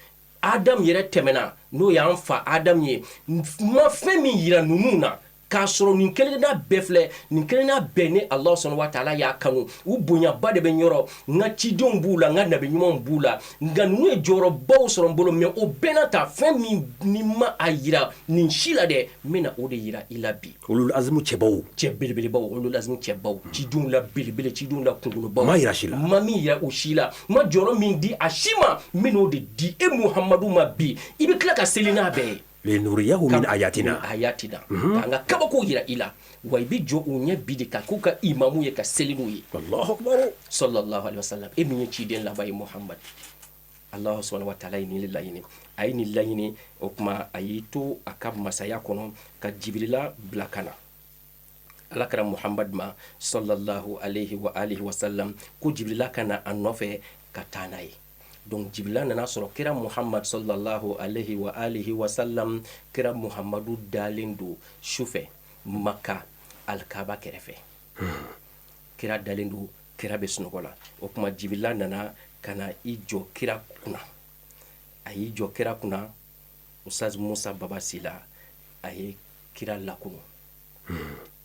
Adam yɛrɛ tɛmɛna, n'o y'an fa Adam ye. Ma fɛn min yira ninnu na, k'a sɔrɔ nin kelenna bɛɛ filɛ, nin kelenna bɛɛ ni Allah subhanahu wa ta'ala y'a kanu, u bonyaba de bɛ n yɔrɔ, n ka cidenw b'u la, n ka nabi ɲumanw b'u la, nka ninnu ye jɔyɔrɔbaw sɔrɔ n bolo. Mais o bɛɛ n'a ta, fɛn min ni ma a yira nin si la dɛ, n bɛna o de yira i la bi. Ulul azmu cɛbaw. Cɛ belebelebaw, ulul azmu cɛbaw, cidenw la belebele, cidenw la kunkolobaw. Ma yira si la. Ma min yira o si la, ma jɔyɔrɔ min di a si ma, n bɛn'o de di e Muhamadu ma bi. I bɛ tila ka seli n'a bɛɛ ye. Linuriyahu min ayatina. Ayatina, k'an ka kabako yira i la. Wa i bɛ jɔ u ɲɛ bi de ka k'u ka imamu ye, ka seli n'u ye. Allahu akbar. Sallallahu alaihi wasallam. E min ye ciden laban ye, Muhammad, Allah subhanahu wa ta'ala ye nin laɲini, a ye nin laɲini. O tuma a y'i to a ka masaya kɔnɔ ka Jibirila bila ka na Ala kɛra Muhammad ma, sallallahu alaihi wa alihi wasallam, ko Jibirila ka na a nɔfɛ ka taa n'a ye. Donc Jibirila nana sɔrɔ kira Muhammad, sallallahu alaihi wa alihi wasallam, kira Muhammadu dalen don sufɛ Maka, Alikaba kɛrɛfɛ. Kira dalen don, kira bɛ sunɔgɔ la. O tuma Jibirila nana ka na i jɔ kira kunna. A y'i jɔ kira kunna, Ustaz Musa Baba Sila, a ye kira lakunu.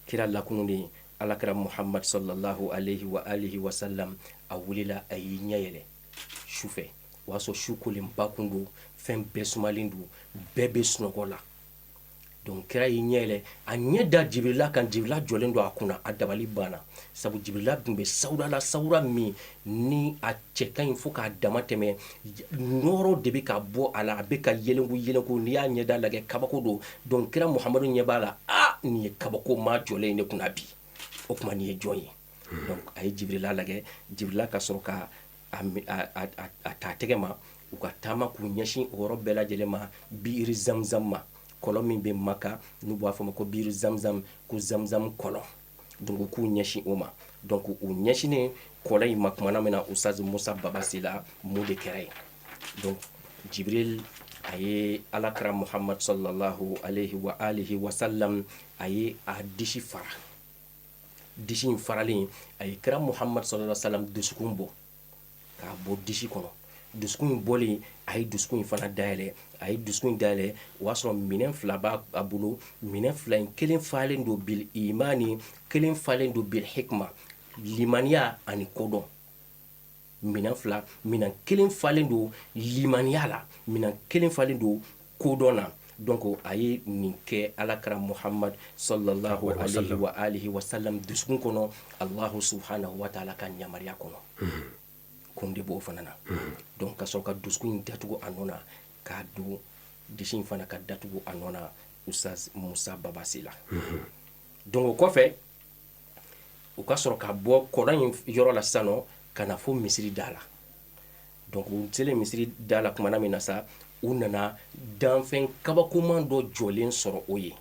Kira lakununen, Alakira Muhammad, sallallahu alaihi wa alihi wasallam, a wulila, a y'i ɲɛ yɛlɛ sufɛ. O y'a sɔrɔ su kolenba kun don, fɛn bɛɛ sumalen don, bɛɛ bɛ sunɔgɔ la. Donc kira y'i ɲɛ yɛlɛ, a ɲɛ da Jibirila kan. Jibirila jɔlen don a kunna, a dabali banna, sabu Jibirila tun bɛ sawura la, sawura min ni a cɛ ka ɲi fo k'a dama tɛmɛ. Nɔɔrɔ de bɛ ka bɔ a la, a bɛ ka yelenku yelenku. N'i y'a ɲɛda lajɛ, kabako don. Donc kira Muhamadu ɲɛ b'a la, aa, nin ye kabako maa jɔlen ye ne kunna bi. O tuma nin ye jɔn ye? Donc a ye Jibirila lajɛ. Jibirila ka sɔrɔ ka a ta tɛgɛ ma, u ka taama k'u ɲɛsin o yɔrɔ bɛɛ lajɛlen ma, Biiri Zamzam ma, kɔlɔn min bɛ Maka n'u b'a fɔ ma ko Biiri Zamzam, ko Zamzam kɔlɔn. Donc u k'u ɲɛsin o ma. Donc u ɲɛsinnen kɔlɔn in ma kumana min na, Ustaz Musa Baba Sila, mun de kɛra yen? Donc Jibril a ye Alakira Muhammad, sallallahu alaihi wa alihi wa sallam, a ye a disi fara. Disi in faralen, a ye kira Muhammad, sallallahu alaihi wa sallam, dusukun bɔ k'a bɔ disi kɔnɔ. Dusukun in bɔlen, a ye dusukun in fana dayɛlɛ. A ye dusukun in dayɛlɛ, o y'a sɔrɔ minɛn fila b'a a bolo. Minɛn fila in, kelen falen don bil imani, kelen falen don bil hikma, limaniya ani kodɔn. Minɛn fila, minɛn kelen falen don limaniya la, minɛn kelen falen don kodɔn na. Donc a ye nin kɛ Alakira Muhammad, sallallahu alaihi wa alihi wa sallam, dusukun kɔnɔ, Allahu subhanahu wa ta'ala ka yamaruya kɔnɔ. Kun de b'o fana na. Donc ka sɔrɔ ka dusukun in datugu a nɔ na, k'a don disi in fana ka datugu a nɔ na, Ustaz Musa Baba Sila. Donc o kɔfɛ, u ka sɔrɔ ka bɔ kɔlɔn in yɔrɔ la sisan nɔ, ka na fo misiri da la. Donc u selen misiri da la kumana min na sa, u nana danfɛn kabakoman dɔ jɔlen sɔrɔ. O ye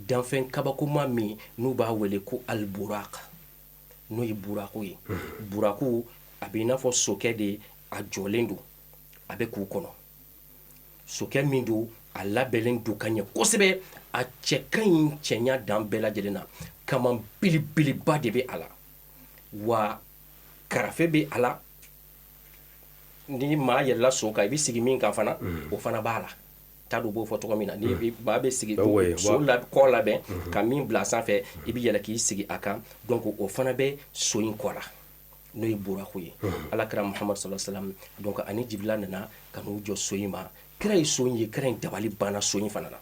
danfɛn kabakoma min n'u b'a wele ko alburaka, n'o ye buraku ye. Buraku a bɛ i n'a fɔ sokɛ de, a jɔlen don, a bɛ k'u kɔnɔ. Sokɛ min don, a labɛnnen don ka ɲɛ kosɛbɛ, a cɛ ka ɲi cɛɲa dan bɛɛ lajɛlen na. Kaman belebeleba de bɛ a la, wa karafe bɛ a la. Ni maa yɛlɛla so kan, i bɛ sigi min kan fana, o fana b'a la. T'a dɔn u b'o fɔ tɔgɔ min na. Ni maa bɛ sigi so la, kɔ labɛn ka min bila sanfɛ, i bɛ yɛlɛ k'i sigi a kan. Donc o fana bɛ so in kɔ la, n'o ye buraku ye. Alakira Muhamadu, sallallahu alaihi wasallam, donc ani Jibirila nana ka n'u jɔ so in ma. Kira ye so in ye, kira in dabali banna so in fana na.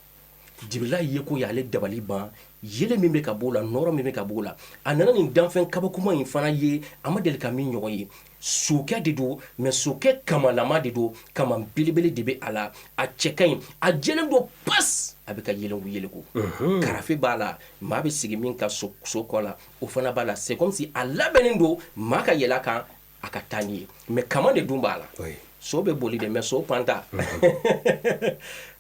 Jibirila ye ko ye, ale dabali ban, yelen min bɛ ka b'o la, nɔrɔ min bɛ ka b'o la. A nana nin danfɛn kabakoma in fana ye, a ma deli ka min ɲɔgɔn ye. Sokɛ de don, mais sokɛ kamalama de don, kaman belebele de bɛ a la, a cɛ ka ɲi, a jɛlen don pas, a bɛ ka yelenku yelenku. Karafe b'a la, maa bɛ sigi min ka so kɔ la, o fana b'a la. C'est comme si a labɛnnen don maa ka yɛlɛ a kan, a ka taa n'i ye, mais kaman de dun b'a la. So bɛ boli de, mais so panta.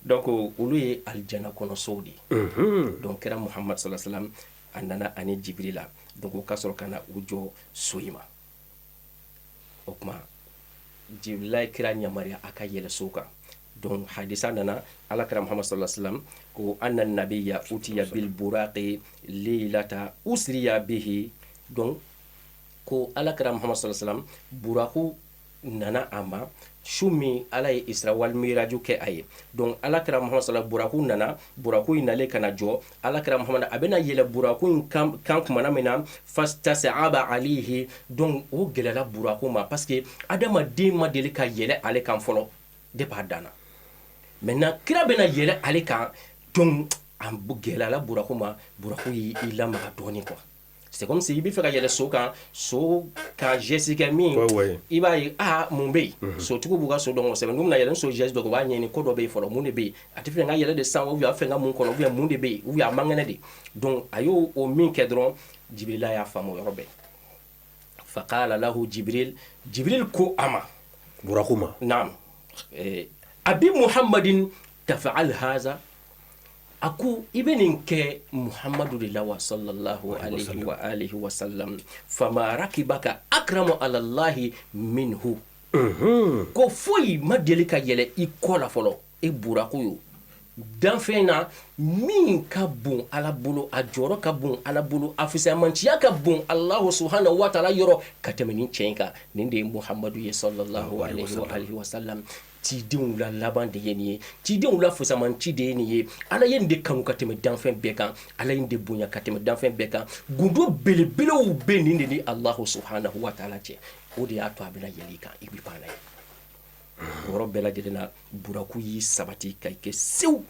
Donc olu ye alijana kɔnɔ sow de ye. Donc kira Muhamad, sallallahu alaihi wasallam, a nana ani Jibirila. Donc o ka sɔrɔ ka na u jɔ so in ma. O tuma Jibirila ye kira yamaruya a ka yɛlɛ so kan. Donc hadisa nana, Ala kira Muhamad, sallallahu alaihi wasallam, ko anna nabiyya utiya bil buraqi leylata usriya bihi. Donc ko Ala kira Muhamad, sallallahu alaihi wasallam, buraku nana a ma su min Ala ye Isra wal Miraju kɛ a ye. Donc Ala kira Muhamad sallallahu, buraku nana. Buraku in nalen ka na jɔ Ala kira Muhamad, a bɛna yɛlɛ buraku in kan kumana min na, fastas'aba alayhi. Donc o gɛlɛyara buraku ma, parce que adamaden ma deli ka yɛlɛ ale kan fɔlɔ depuis a danna. Maintenant kira bɛna yɛlɛ ale kan, donc a gɛlɛyara buraku ma. Buraku y'i lamaga dɔɔnin quoi. C'est comme si i bɛ fɛ ka yɛlɛ so kan, so ka geste kɛ min, i b'a ye, aa, mun bɛ yen? Sotigiw b'u ka so dɔn kosɛbɛ. N'u bɛna yɛlɛ so, geste dɔ, u b'a ɲɛɲini ko dɔ bɛ yen fɔlɔ. Mun de bɛ yen? A tɛ fɛ ka yɛlɛ de san, ou bien a fɛ ka mun kɔnɔ, ou bien mun de bɛ yen, ou bien a man kɛnɛ de. Donc a y'o o min kɛ dɔrɔn, Jibirila y'a faamu o yɔrɔ bɛɛ. Faqala lahu Jibril, Jibril ko a ma. Buraku ma. Naam. Abi Muhammadin tafa'al haza? A ko i bɛ nin kɛ Muhammadu de la wa? Sallallahu alayhi wa alihi wa sallam. Fama rakibaka akramu ala Allahi minhu. Ko foyi ma deli ka yɛlɛ i kɔ la fɔlɔ, e buraku yo, danfɛn na min ka bon Ala bolo, a jɔyɔrɔ ka bon Ala bolo, a fisamanciya ka bon Allahu subhanahu wa ta'ala yɔrɔ ka tɛmɛ nin cɛ in kan. Nin de ye Muhammadu ye, sallallahu alayhi wa alihi wa sallam. Cidenw la laban de ye nin ye, cidenw la fisamanci de ye nin ye. Ala ye nin de kanu ka tɛmɛ danfɛn bɛɛ kan, Ala ye nin de bonya ka tɛmɛ danfɛn bɛɛ kan. Gundo belebelew bɛ nin de ni Allahu subhanahu wa ta'ala cɛ. O de y'a to a bɛna yɛlɛ i kan, i bɛ pan n'a ye. O yɔrɔ bɛɛ lajɛlen na, buraku y'i sabati ka kɛ sewu.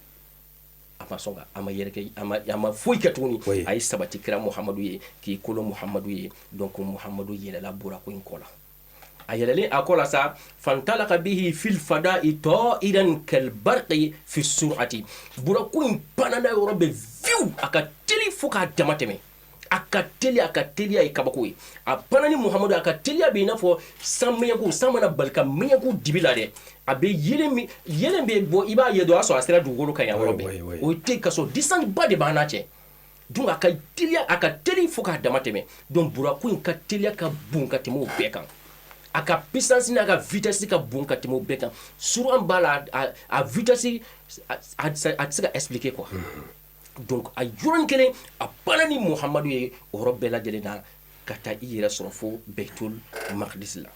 A ma sɔn ka, a ma yɛrɛkɛ, a ma foyi kɛ tuguni. A ye sabati kira Muhamadu ye, k'i kolo Muhamadu ye. Donc Muhamadu yɛlɛla buraku in kɔ la. A yɛlɛlen a kɔ la sa, fantalaka bihi fil fada'i ta'iran kalbarqi fi sur'ati. Buraku in panna yɔrɔ bɛɛ fiw, a ka teli fo k'a dama tɛmɛ. A ka teli, a ka teliya ye kabako ye. A panna ni Muhamadu, a ka teliya bɛ i n'a fɔ san mɛɲɛku, san mana bali ka mɛɲɛku dibi la dɛ, a bɛ yelen min, yelen bɛ bɔ, i b'a ye dɔrɔn, o y'a sɔrɔ a sera dugukolo kan yan yɔrɔ bɛɛ. O tɛ ka sɔrɔ distance ba de b'an n'a cɛ. Donc a ka teliya, a ka teli fo k'a dama tɛmɛ. Donc buraku in ka teliya ka bon ka tɛmɛ o bɛɛ kan. A ka puissance n'a ka vitesse ka bon ka tɛmɛ o bɛɛ kan. Sur'an b'a la, a vitesse, a tɛ se ka expliquer quoi. Donc a yɔrɔnin kelen, a banna ni Muhamadu ye o yɔrɔ bɛɛ lajɛlen na, ka taa i yɛrɛ sɔrɔ fo Baitul Maqdis la.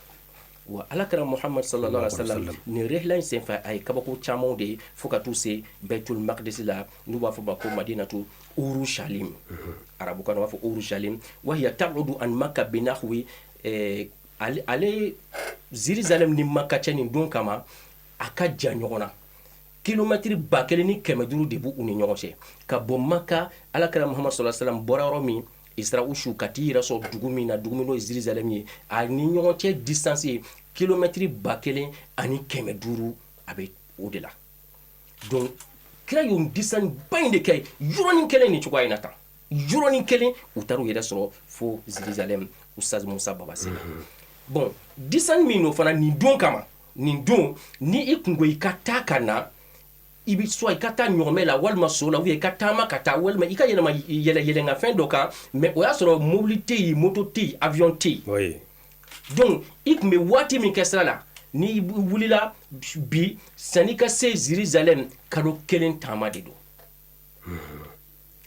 Wa Ala kɛra Muhamadu sallallahu alaihi wasallam, nin rihla in senfɛ, a ye kabako camanw de ye fo ka t'u se Baitul Maqdis la, n'u b'a fɔ ma ko Madinatu Urushalim. Arabukan na, u b'a fɔ Urushalim. Wa hiya tab'udu an Makka binahwi, ale Jérusalem ni Makka cɛ nin don kama, a ka jan ɲɔgɔn na, kilomɛtiri 1500 de b'u ni ɲɔgɔn cɛ. Ka bɔ Maka, Ala kɛra Muhamadu sallallahu alaihi wasallam bɔra yɔrɔ min, Isra usu, ka t'i yɛrɛ sɔrɔ dugu min na, dugu min n'o ye Jérusalem ye, a ni ɲɔgɔn cɛ distance ye kilomɛtiri 1500, a bɛ o de la. Donc kira y'o distance ba in de kɛ yɔrɔnin kelen nin cogoya in na tan. Yɔrɔnin kelen, u taar'u yɛrɛ sɔrɔ fo Jérusalem. Ustaz Musa Baba Sila, bon, distance min n'o fana nin don kama, nin don ni i kun ko i ka taa ka na, i bɛ soit i ka taa ɲɔgɔmɛ la, walima so la, ou bien i ka taama ka taa, walima i ka yɛlɛma yɛlɛ yɛlɛnka dɔ kan. Mais o y'a sɔrɔ mobili tɛ yen, moto tɛ yen, avion tɛ yen. Donc i tun bɛ waati min kɛ sira la, n'i wulila bi, sanni ka se Jérusalem, kalo kelen taama de don,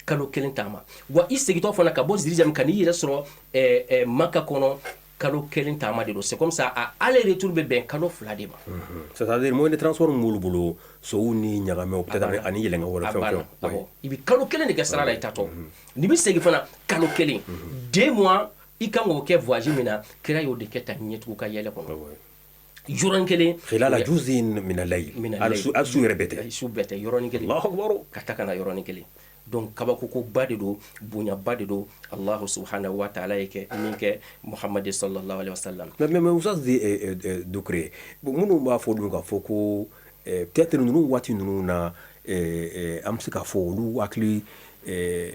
kalo kelen taama. Wa i segintɔ fana ka bɔ Jérusalem ka n'i yɛrɛ sɔrɔ Maka kɔnɔ, kalo kelen taama de don. C'est comme ça, a aller retour bɛ bɛn kalo 2 de ma. C'est à dire moyen de transport min b'olu bolo, sow ni ɲagamɛw peut-être, ani yɛlɛnka wɛrɛ, fɛn fɛn. Awɔ, i bɛ kalo kelen de kɛ sira la i taatɔ, n'i bɛ segin fana, kalo kelen. 2 mois i kan k'o kɛ voyage min na, kira y'o de kɛ ta ɲɛtugu ka yɛlɛ kɔnɔ yɔrɔnin kelen. Khilala juzin min al-layl. Hali su yɛrɛ bɛɛ tɛ. Su bɛɛ tɛ, yɔrɔnin kelen. Allahu akbar. Ka taa ka na yɔrɔnin kelen. Donc kabakokoba de don, bonyaba de don, Allahu subhanahu wa ta'ala ye kɛ min kɛ Muhamadi sallallahu alaihi wasallam. Mais Ustaz Doucouré, minnu b'a fɔ dun k'a fɔ ko peut-être ninnu waati ninnu na, an bɛ se k'a fɔ olu hakili,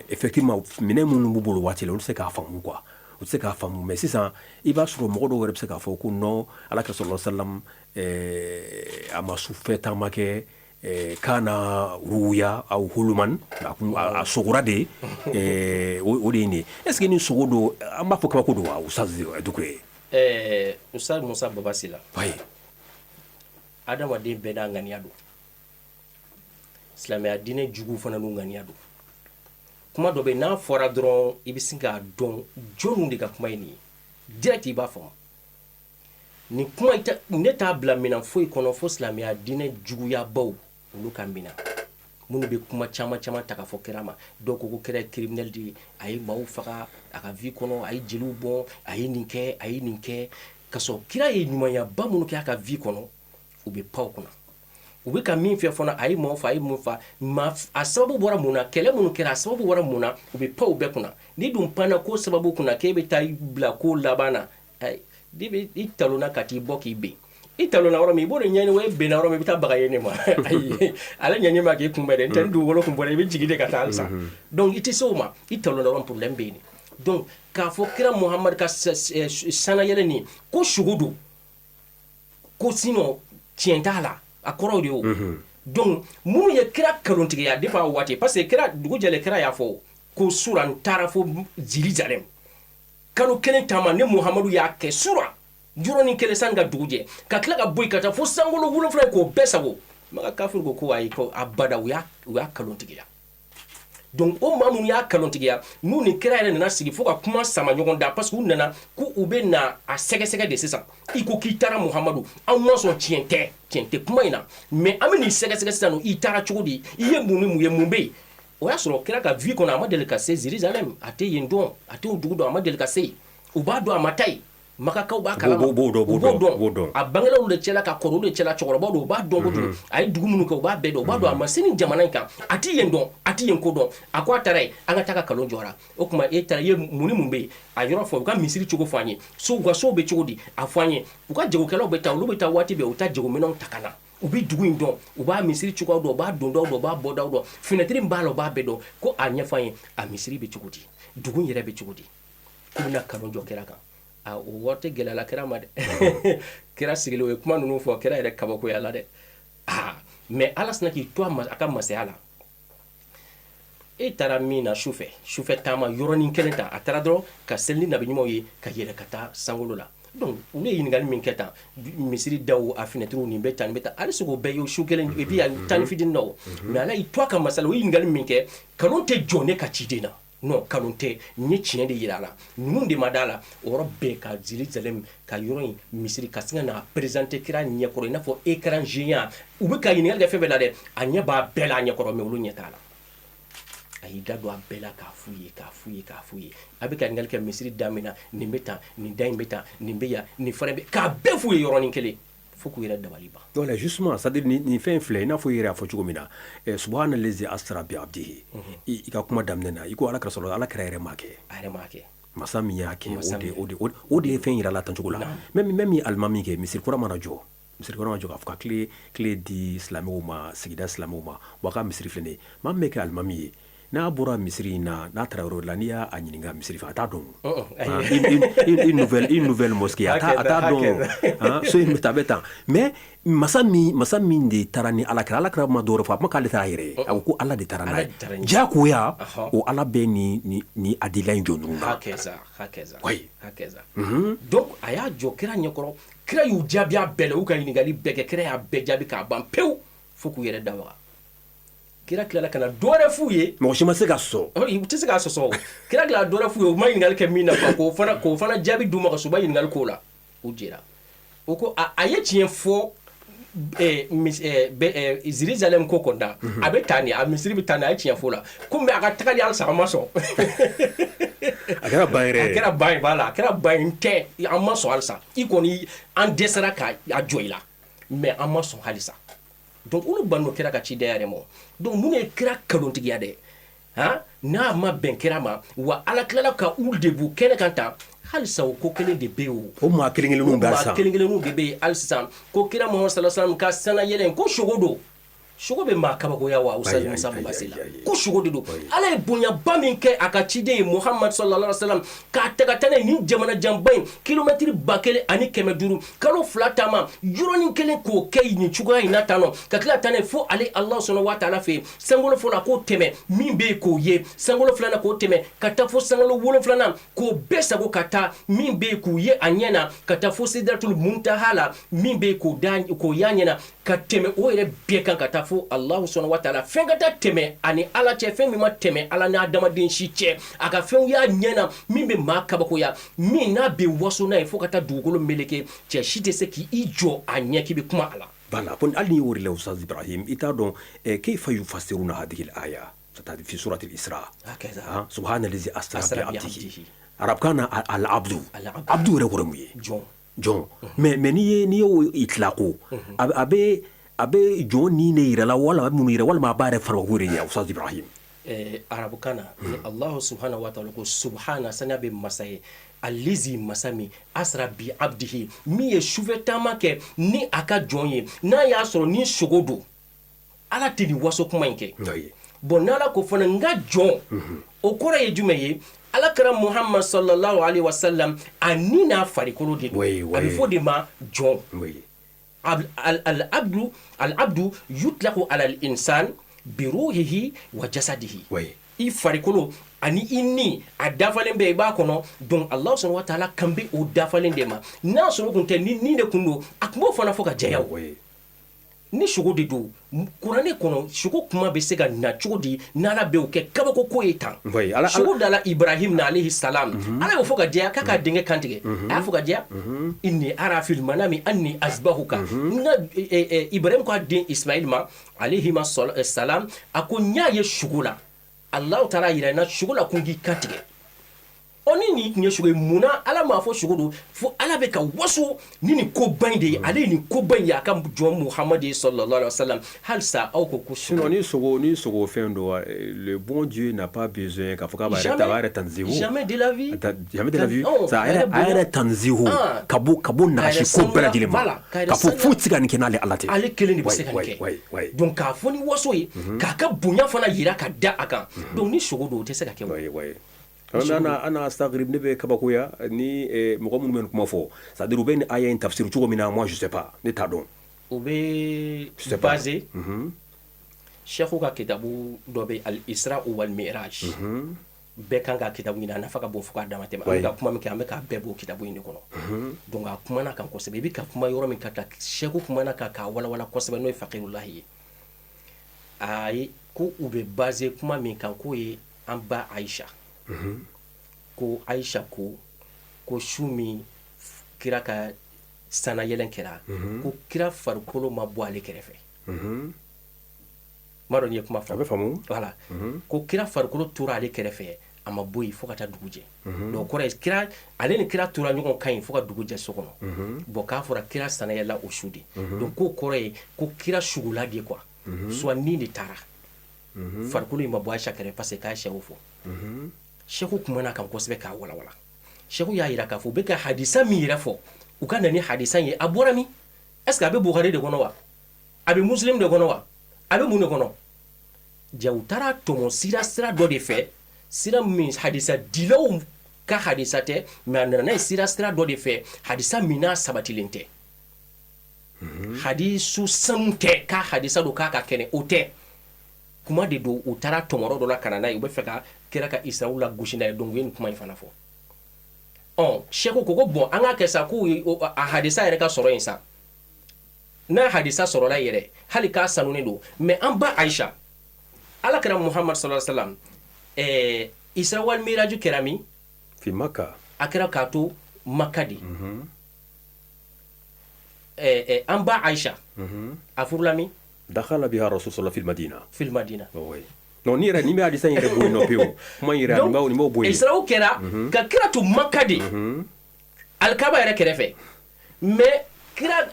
effectivement, minɛn minnu b'u bolo waati la, olu tɛ se k'a faamu quoi, u tɛ se k'a faamu. Mais sisan, i b'a sɔrɔ mɔgɔ dɔw yɛrɛ bɛ se k'a fɔ ko non, Ala ka sallallahu alaihi wasallam, a ma sufɛ taama kɛ, kana ruya aw huluman, a sogora de, o de ye nin ye. Est ce que ni sogo don, an b'a fɔ kabako don wa, Ustaz Doucouré? Ustaz Musa Baba Sila. Oui. Adamaden bɛɛ n'a ŋaniya don. Silamɛya diinɛ jugu fana n'u ŋaniya don. Kuma dɔ bɛ n'a fɔra dɔrɔn, i bɛ sin k'a dɔn jɔnw de ka kuma ye nin ye direct, i b'a faamu. Nin kuma, ne t'a bila minɛn foyi kɔnɔ fo silamɛya diinɛ juguyabaw, olu ka minɛn minnu bɛ kuma caman caman ta k'a fɔ kira ma. Dɔw ko ko kira ye criminel de ye, a ye maaw faga a ka vie kɔnɔ, a ye jeliw bɔn, a ye nin kɛ, a ye nin kɛ, ka sɔrɔ kira ye ɲumanyaba minnu kɛ a ka vie kɔnɔ, u bɛ pan o kunna. U bɛ ka min fɛ fana, a ye mɔgɔ fa, a ye mun fa ma, a sababu bɔra mun na? Kɛlɛ minnu kɛra, a sababu bɔra mun na? U bɛ pan o bɛɛ kunna. N'i dun panna ko sababu kunna k'e bɛ taa i bila ko laban na, i bɛ i talonna ka t'i bɔ k'i ben. I talonna yɔrɔ min, i b'o de ɲɛɲini. O e benna yɔrɔ min, i bɛ taa baga yen de ma. Ayi, ale ɲɛɲini ma k'i kunbɛn dɛ. N tɛ ni dugukolo kun bɔra, i bɛ jigin de ka taa halisa. Donc i tɛ se o ma. I talonna yɔrɔ min, problème bɛ yen. Donc k'a fɔ kira Muhamadu ka sanayɛlɛ nin ko sugo don, ko sinon tiɲɛ t'a la, a kɔrɔ de y'o. Donc minnu ye kira kalontigiya depuis a waati, parce que kira dugu jɛlen, kira y'a fɔ ko sura n taara fo Jérusalem, kalo kelen taama ne Muhamadu y'a kɛ sura yɔrɔnin kelen sani ka dugu jɛ, ka tila ka bɔ yen ka taa fo sankolo 7 k'o bɛɛ sago. Maka kafiri ko ko ayi, ko abada, u y'a kalontigiya. Donc o maa minnu y'a kalontigiya, n'u ni kira yɛrɛ nana sigi fo ka kuma sama ɲɔgɔn da, parce que u nana ko u bɛ na a sɛgɛsɛgɛ de sisan. I ko k'i taara Muhamadu, anw ma sɔn, tiɲɛ tɛ, tiɲɛ tɛ kuma in na, mais an bɛ nin sɛgɛsɛgɛ sisan. I taara cogo di? I ye mun ni mun ye? Mun bɛ yen? O y'a sɔrɔ kira ka vie kɔnɔ, a ma deli ka se Jérusalem. A tɛ yen dɔn, a tɛ o dugu dɔn, a ma deli ka se yen. U b'a dɔn a ma taa yen. Makakaw b'a kalama. U b'o dɔn. U b'o dɔn. A bangelaw de cɛla, ka kɔrɔ olu de cɛla, cɛkɔrɔbaw don, u b'a dɔn kojugu. A ye dugu minnu kɛ, u b'a bɛɛ dɔn. U b'a dɔn a ma se nin jamana in kan, a ti yen dɔn, a ti yen ko dɔn. A ko a taara yen, an ka taa ka kalon jɔra. O tuma e taara, i ye mun ni mun bɛ yen? A yɔrɔ fɔ. U ka misiri cogo fɔ an ye. So, u ka sow bɛ cogo di? A fɔ an ye. U ka jagokɛlaw bɛ taa, olu bɛ taa waati bɛɛ, u taa jagominɛnw ta ka na. U bɛ dugu in dɔn, u b'a misiri cogoya dɔn, u b'a dondaw dɔn, u b'a bɔdaw dɔn, fenêtre min b'a la, u b'a bɛɛ dɔn. Ko a ɲɛfɔ an ye, a misiri bɛ cogo di? Dugu in yɛrɛ bɛ cogo di? K'u bɛna kalon jɔ kira kan. A o waati gɛlɛyala kira ma dɛ. Kira sigilen, o ye kuma ninnu fɔ, kira yɛrɛ kabakoya la dɛ. Aa, mais Ala sina k'i to a ka masaya la. E taara min na sufɛ, sufɛ taama yɔrɔnin kelen ta, a taara dɔrɔn ka seli ni nabi ɲumanw ye, ka yɛlɛ ka taa sankolo la. Donc olu ye ɲininkali min kɛ tan, misiri daw, a fenêtre, nin bɛ tan, nin bɛ tan, hali se k'o bɛɛ ye su kelen, et puis a tan ni fitinin na o. Mais Ala y'i to a ka masala, o ye ɲininkali min kɛ, kalon tɛ jɔ ne ka ciden na. Non, kalon tɛ, n ye tiɲɛ de yira a la, ninnu de ma da la. O yɔrɔ bɛɛ ka Jérusalem ka yɔrɔ in misiri ka sin ka na présenter kira ɲɛkɔrɔ i n'a fɔ écran géant. U bɛ ka ɲininkali kɛ fɛn bɛɛ la dɛ, a ɲɛ b'a bɛɛ la a ɲɛkɔrɔ, mais olu ɲɛ t'a la. A y'i da don a bɛɛ la k'a f'u ye, k'a f'u ye, k'a f'u ye. A bɛ ka ɲininkali kɛ misiri da min na, nin bɛ tan, nin da in bɛ tan, nin bɛ yan, nin fana bɛ, k'a bɛɛ f'u ye yɔrɔnin kelen fo k'u yɛrɛ dabali ban. Voilà, justement, c'est-à-dire nin fɛn filɛ, i n'a fɔ i yɛrɛ y'a fɔ cogo min na, subhana lazi asra bi abdihi, i ka kuma daminɛ na, i ko Ala kɛra sɔrɔ Ala kɛra yɛrɛ ma kɛ. A yɛrɛ m'a kɛ. Masa min y'a kɛ, o de ye fɛn yira la tan cogo la. Même min alimami kɛ, misiri kura mana jɔ, misiri kura mana jɔ, k'a fɔ ka clé di silamɛw ma, sigida silamɛw ma, wa ka misiri filɛ nin ye, maa min bɛ kɛ alimami ye, n'a bɔra misiri in na, n'a taara yɔrɔ la, n'i y'a ɲininka misiri fɛ, a t'a dɔn. Une nouvelle mosquée, a t'a dɔn. So in bɛ tan, a bɛ tan. Mais masa min de taara ni Ala kɛra, Ala kɛra ma dɔwɛrɛ fɔ, a kuma k'ale taara a yɛrɛ ye, a ko ko Ala de taara n'a ye. Diyagoya o Ala bɛ ni adila in jɔ ninnu na. Hakɛza, hakɛza. Oui, hakɛza. Donc a y'a jɔ kira ɲɛkɔrɔ, kira y'u jaabi a bɛɛ la, u ka ɲininkali bɛɛ kɛ, kira y'a bɛɛ jaabi k'a ban pewu fo k'u yɛrɛ da waga. Kira tilala ka na dɔwɛrɛ f'u ye. Mɔgɔ si ma se ka sɔsɔ. U tɛ se k'a sɔsɔ. O kira tilala dɔwɛrɛ f'u ye, u ma ɲininkali kɛ min na, k'o fana jaabi d'u ma, ka sɔrɔ u ma ɲininkali k'o la. U jɛra o ko a ye tiɲɛ fɔ. Jérusalem ko kɔnda a bɛ taa nin, a misiri bɛ taa nin, a ye tiɲɛ fɔ o la ko, mais a ka tagali halisa an ma sɔn. A kɛra ban yɛrɛ. A kɛra ban ye, voilà, a kɛra ban ye. N tɛ, an ma sɔn halisa. I kɔni, an dɛsɛra ka a jɔ i la, mais an ma sɔn halisa. Donc olu ban kira ka cidenya yɛrɛ ma. Donc mun ye kira kalontigiya dɛ? Han, n'a ma bɛn kira ma wa, Ala tilala ka u debu kɛnɛ kan tan halisa, o ko kelen de bɛ yen. O maa kelen kelenninw bɛ halisa. Maa kelen kelenninw de bɛ yen hali sisan ko kira Muhamadu sallallahu alaihi wasallam ka sana yɛlɛ ko sogo don. Sogo bɛ maa kabakoya wa, Ustaz Musa Bubasi la, ko sogo de don. Ala ye bonyaba min kɛ a ka ciden ye Muhamadu sallallahu alaihi wasallam, k'a ta ka taa n'a ye nin jamana janba in, kilomɛtiri 1500, kalo 2 taama, yɔrɔnin kelen k'o kɛ nin cogoya in na tan nɔ, ka tila ka taa n'a ye fo ale Ala subhanahu wa taala fɛ yen, sankolo fɔlɔ a k'o tɛmɛ, min bɛ yen k'o ye, sankolo filanan k'o tɛmɛ, ka taa fo sankolo wolonfilanan k'o bɛɛ sago, ka taa min bɛ yen k'u ye a ɲɛ na, ka taa fo sidratul muntaha la, min bɛ yen k'o da k'o y'a ɲɛ na, ka tɛmɛ o yɛrɛ bɛɛ kan, ka taa fo Alahu subhanahu wa taala. Fɛn ka taa tɛmɛ ani Ala cɛ, fɛn min ma tɛmɛ Ala n'a adamaden si cɛ, a ka fɛnw y'a ɲɛ na, min bɛ maa kabakoya, min n'a bɛ waso n'a ye fo ka taa dugukolo meleke, cɛ si tɛ se k'i jɔ a ɲɛ k'i bɛ kuma a la. Voilà, ko hali n'i y'o de la, Ustaz Ibrahim, i t'a dɔn kayfa yufassiruna hadhihi al-aya, c'est-à-dire fi surati al-Isra, subhana allazi asra bi abdihi, arabkan na al-abdu, abdu yɛrɛ kɔrɔ mun ye? Jɔn. Jɔn. Mais n'i y'o itlaqo, a bɛ A bɛ jɔn ni ne yɛrɛ la wala a bɛ mun yɛrɛ, walima a b'a yɛrɛ farikolo de ɲɛ, Ustaz Ibrahim? Arabukan na, ni Allahu subhanahu wa ta'ala ko subhana, saniya bɛ masa ye, alizi masa min, asra bi abdihi, min ye sufɛ taama kɛ ni a ka jɔn ye. N'a y'a sɔrɔ ni sogo don, Ala tɛ nin waso kuma in kɛ. Bon, n'Ala ko fana n ka jɔn, o kɔrɔ ye jumɛn ye? Ala kɛra Muhammad sallallahu alaihi wasallam, a ni n'a farikolo de don. A bɛ fɔ de ma jɔn. Al-abdu, al-abdu yutlaqu ala al-insan biruhihi wa jasadihi. I farikolo ani i ni, a dafalen bɛ i b'a kɔnɔ. Donc Allah subhanahu wa ta'ala kan bɛ o dafalen de ma. N'a sɔrɔ kun tɛ, ni de kun don, a tun b'o fana fɔ ka jɛya o. Ni sogo de don, kuranɛ kɔnɔ sogo kuma bɛ se ka na cogo di n'Ala bɛ o kɛ kabako ko ye tan? Sogo dala Ibrahim na alayhi salam, Ala y'o fɔ ka jɛya k'a ka denkɛ kantigɛ. A y'a fɔ ka jɛya, inni ara fil manami anni azbahuka. N ka Ibrahim ko a den Ismail ma alayhi salam, a ko n y'a ye sugo la, Allahu taala yira n na sugo la ko n k'i kantigɛ. Ɔ, ni nin tun ye sogo ye, munna Ala m'a fɔ sogo don? Fo Ala bɛ ka waso ni nin koba in de ye. Ale ye nin koba in ye a ka jɔn Muhamadu ye sallallahu alaihi wasallam. Halisa aw ko ko sogo. Sinon ni sogo fɛn don, le bon Dieu n'a pas besoin k'a fɔ k'a b'a yɛrɛ, a b'a yɛrɛ tanzihu. Jamais de la vie. Jamais de la vie. Ça, a yɛrɛ tanzihu ka bɔ nagasi ko bɛɛ lajɛlen ma, k'a fɔ foyi tɛ se ka nin kɛ n'ale Ala tɛ. Ale kelen de bɛ se ka nin kɛ. Donc k'a fɔ ni waso ye, k'a ka bonya fana yira ka da a kan. Donc ni sogo don, o tɛ se ka kɛ o. Ana astagrib, ne bɛ kabakoya ni mɔgɔ minnu bɛ nin kuma fɔ, c'est à dire u bɛ nin aya in tafsir cogo min na, moi je sais pas, ne t'a dɔn. U bɛ basé Cheikhu ka kitabu dɔ bɛ, al Isra wal Mi'raj. Bɛɛ kan ka kitabu ɲini, a nafa ka bon fo k'a dama tɛmɛ. An bɛ ka kuma min kɛ, an bɛ k'a bɛɛ bɔ kitabu in de kɔnɔ. Donc a kumana kan kosɛbɛ. I bɛ ka kuma yɔrɔ min ka taa, Cheikhu kumana kan k'a walawala kosɛbɛ, n'o ye Fakirulahi ye. Ayi, ko u bɛ basé kuma min kan, k'o ye an ba Aisha ko, Aisha ko su min kira ka sanayɛlɛn kɛra, ko kira farikolo ma bɔ ale kɛrɛfɛ. M'a dɔn n'i ye kuma faamu. A bɛ faamu. Voilà, ko kira farikolo tora ale kɛrɛfɛ, a ma bɔ yen fo ka taa dugu jɛ. Donc kɔrɔ ye kira, ale ni kira tora ɲɔgɔn kan yen fo ka dugu jɛ so kɔnɔ. Bon, k'a fɔra kira sanayɛlɛla o su de. Donc k'o kɔrɔ ye ko kira sugula de quoi, soit ni de taara, farikolo in ma bɔ Aisha kɛrɛfɛ, parce que k'Aisha y'o fɔ. Seku kumana kan kosɛbɛ k'a walawala. Seku y'a yira k'a fɔ u bɛ ka hadisa min yɛrɛ fɔ, u ka na ni hadisa ye, a bɔra min? Est ce que a bɛ Bukhari de kɔnɔ wa? A bɛ Muslim de kɔnɔ wa? A bɛ mun de kɔnɔ? Ja, u taara tɔmɔ sira dɔ de fɛ, sira min hadisa dilaw ka hadisa tɛ, mais a nana n'a ye sira dɔ de fɛ, hadisa min n'a sabatilen tɛ, hadisu sanu tɛ, k'a hadisa don k'a ka kɛnɛ, o tɛ. Kuma de don, u taara tɔmɔrɔ dɔ la ka na n'a ye. U bɛ fɛ ka kira ka Israw la gosi n'a ye. Donc u ye nin kuma in fana fɔ. Ɔ, sɛku ko bon, an k'a kɛ sa k'u a hadisa yɛrɛ ka sɔrɔ yen sa. N'a hadisa sɔrɔla yɛrɛ, hali k'a sanunen don, mais an ba Aisha, Ala kɛra Muhammad sallallahu alaihi wasallam, Isra wal Miraj kɛra min? Fi Maka. A kɛra k'a to Maka de. An ba Aisha, a furula min? Dakhala biha rasul fil Madina. Fil Madina. Oui. Non, ni yɛrɛ ni bɛ hadisa in yɛrɛ bɔ yen nɔ pewu, kuma in yɛrɛ nin b'o bɔ yen. Israw kɛra ka kira to Maka de, alikaba yɛrɛ kɛrɛfɛ. Mais kira,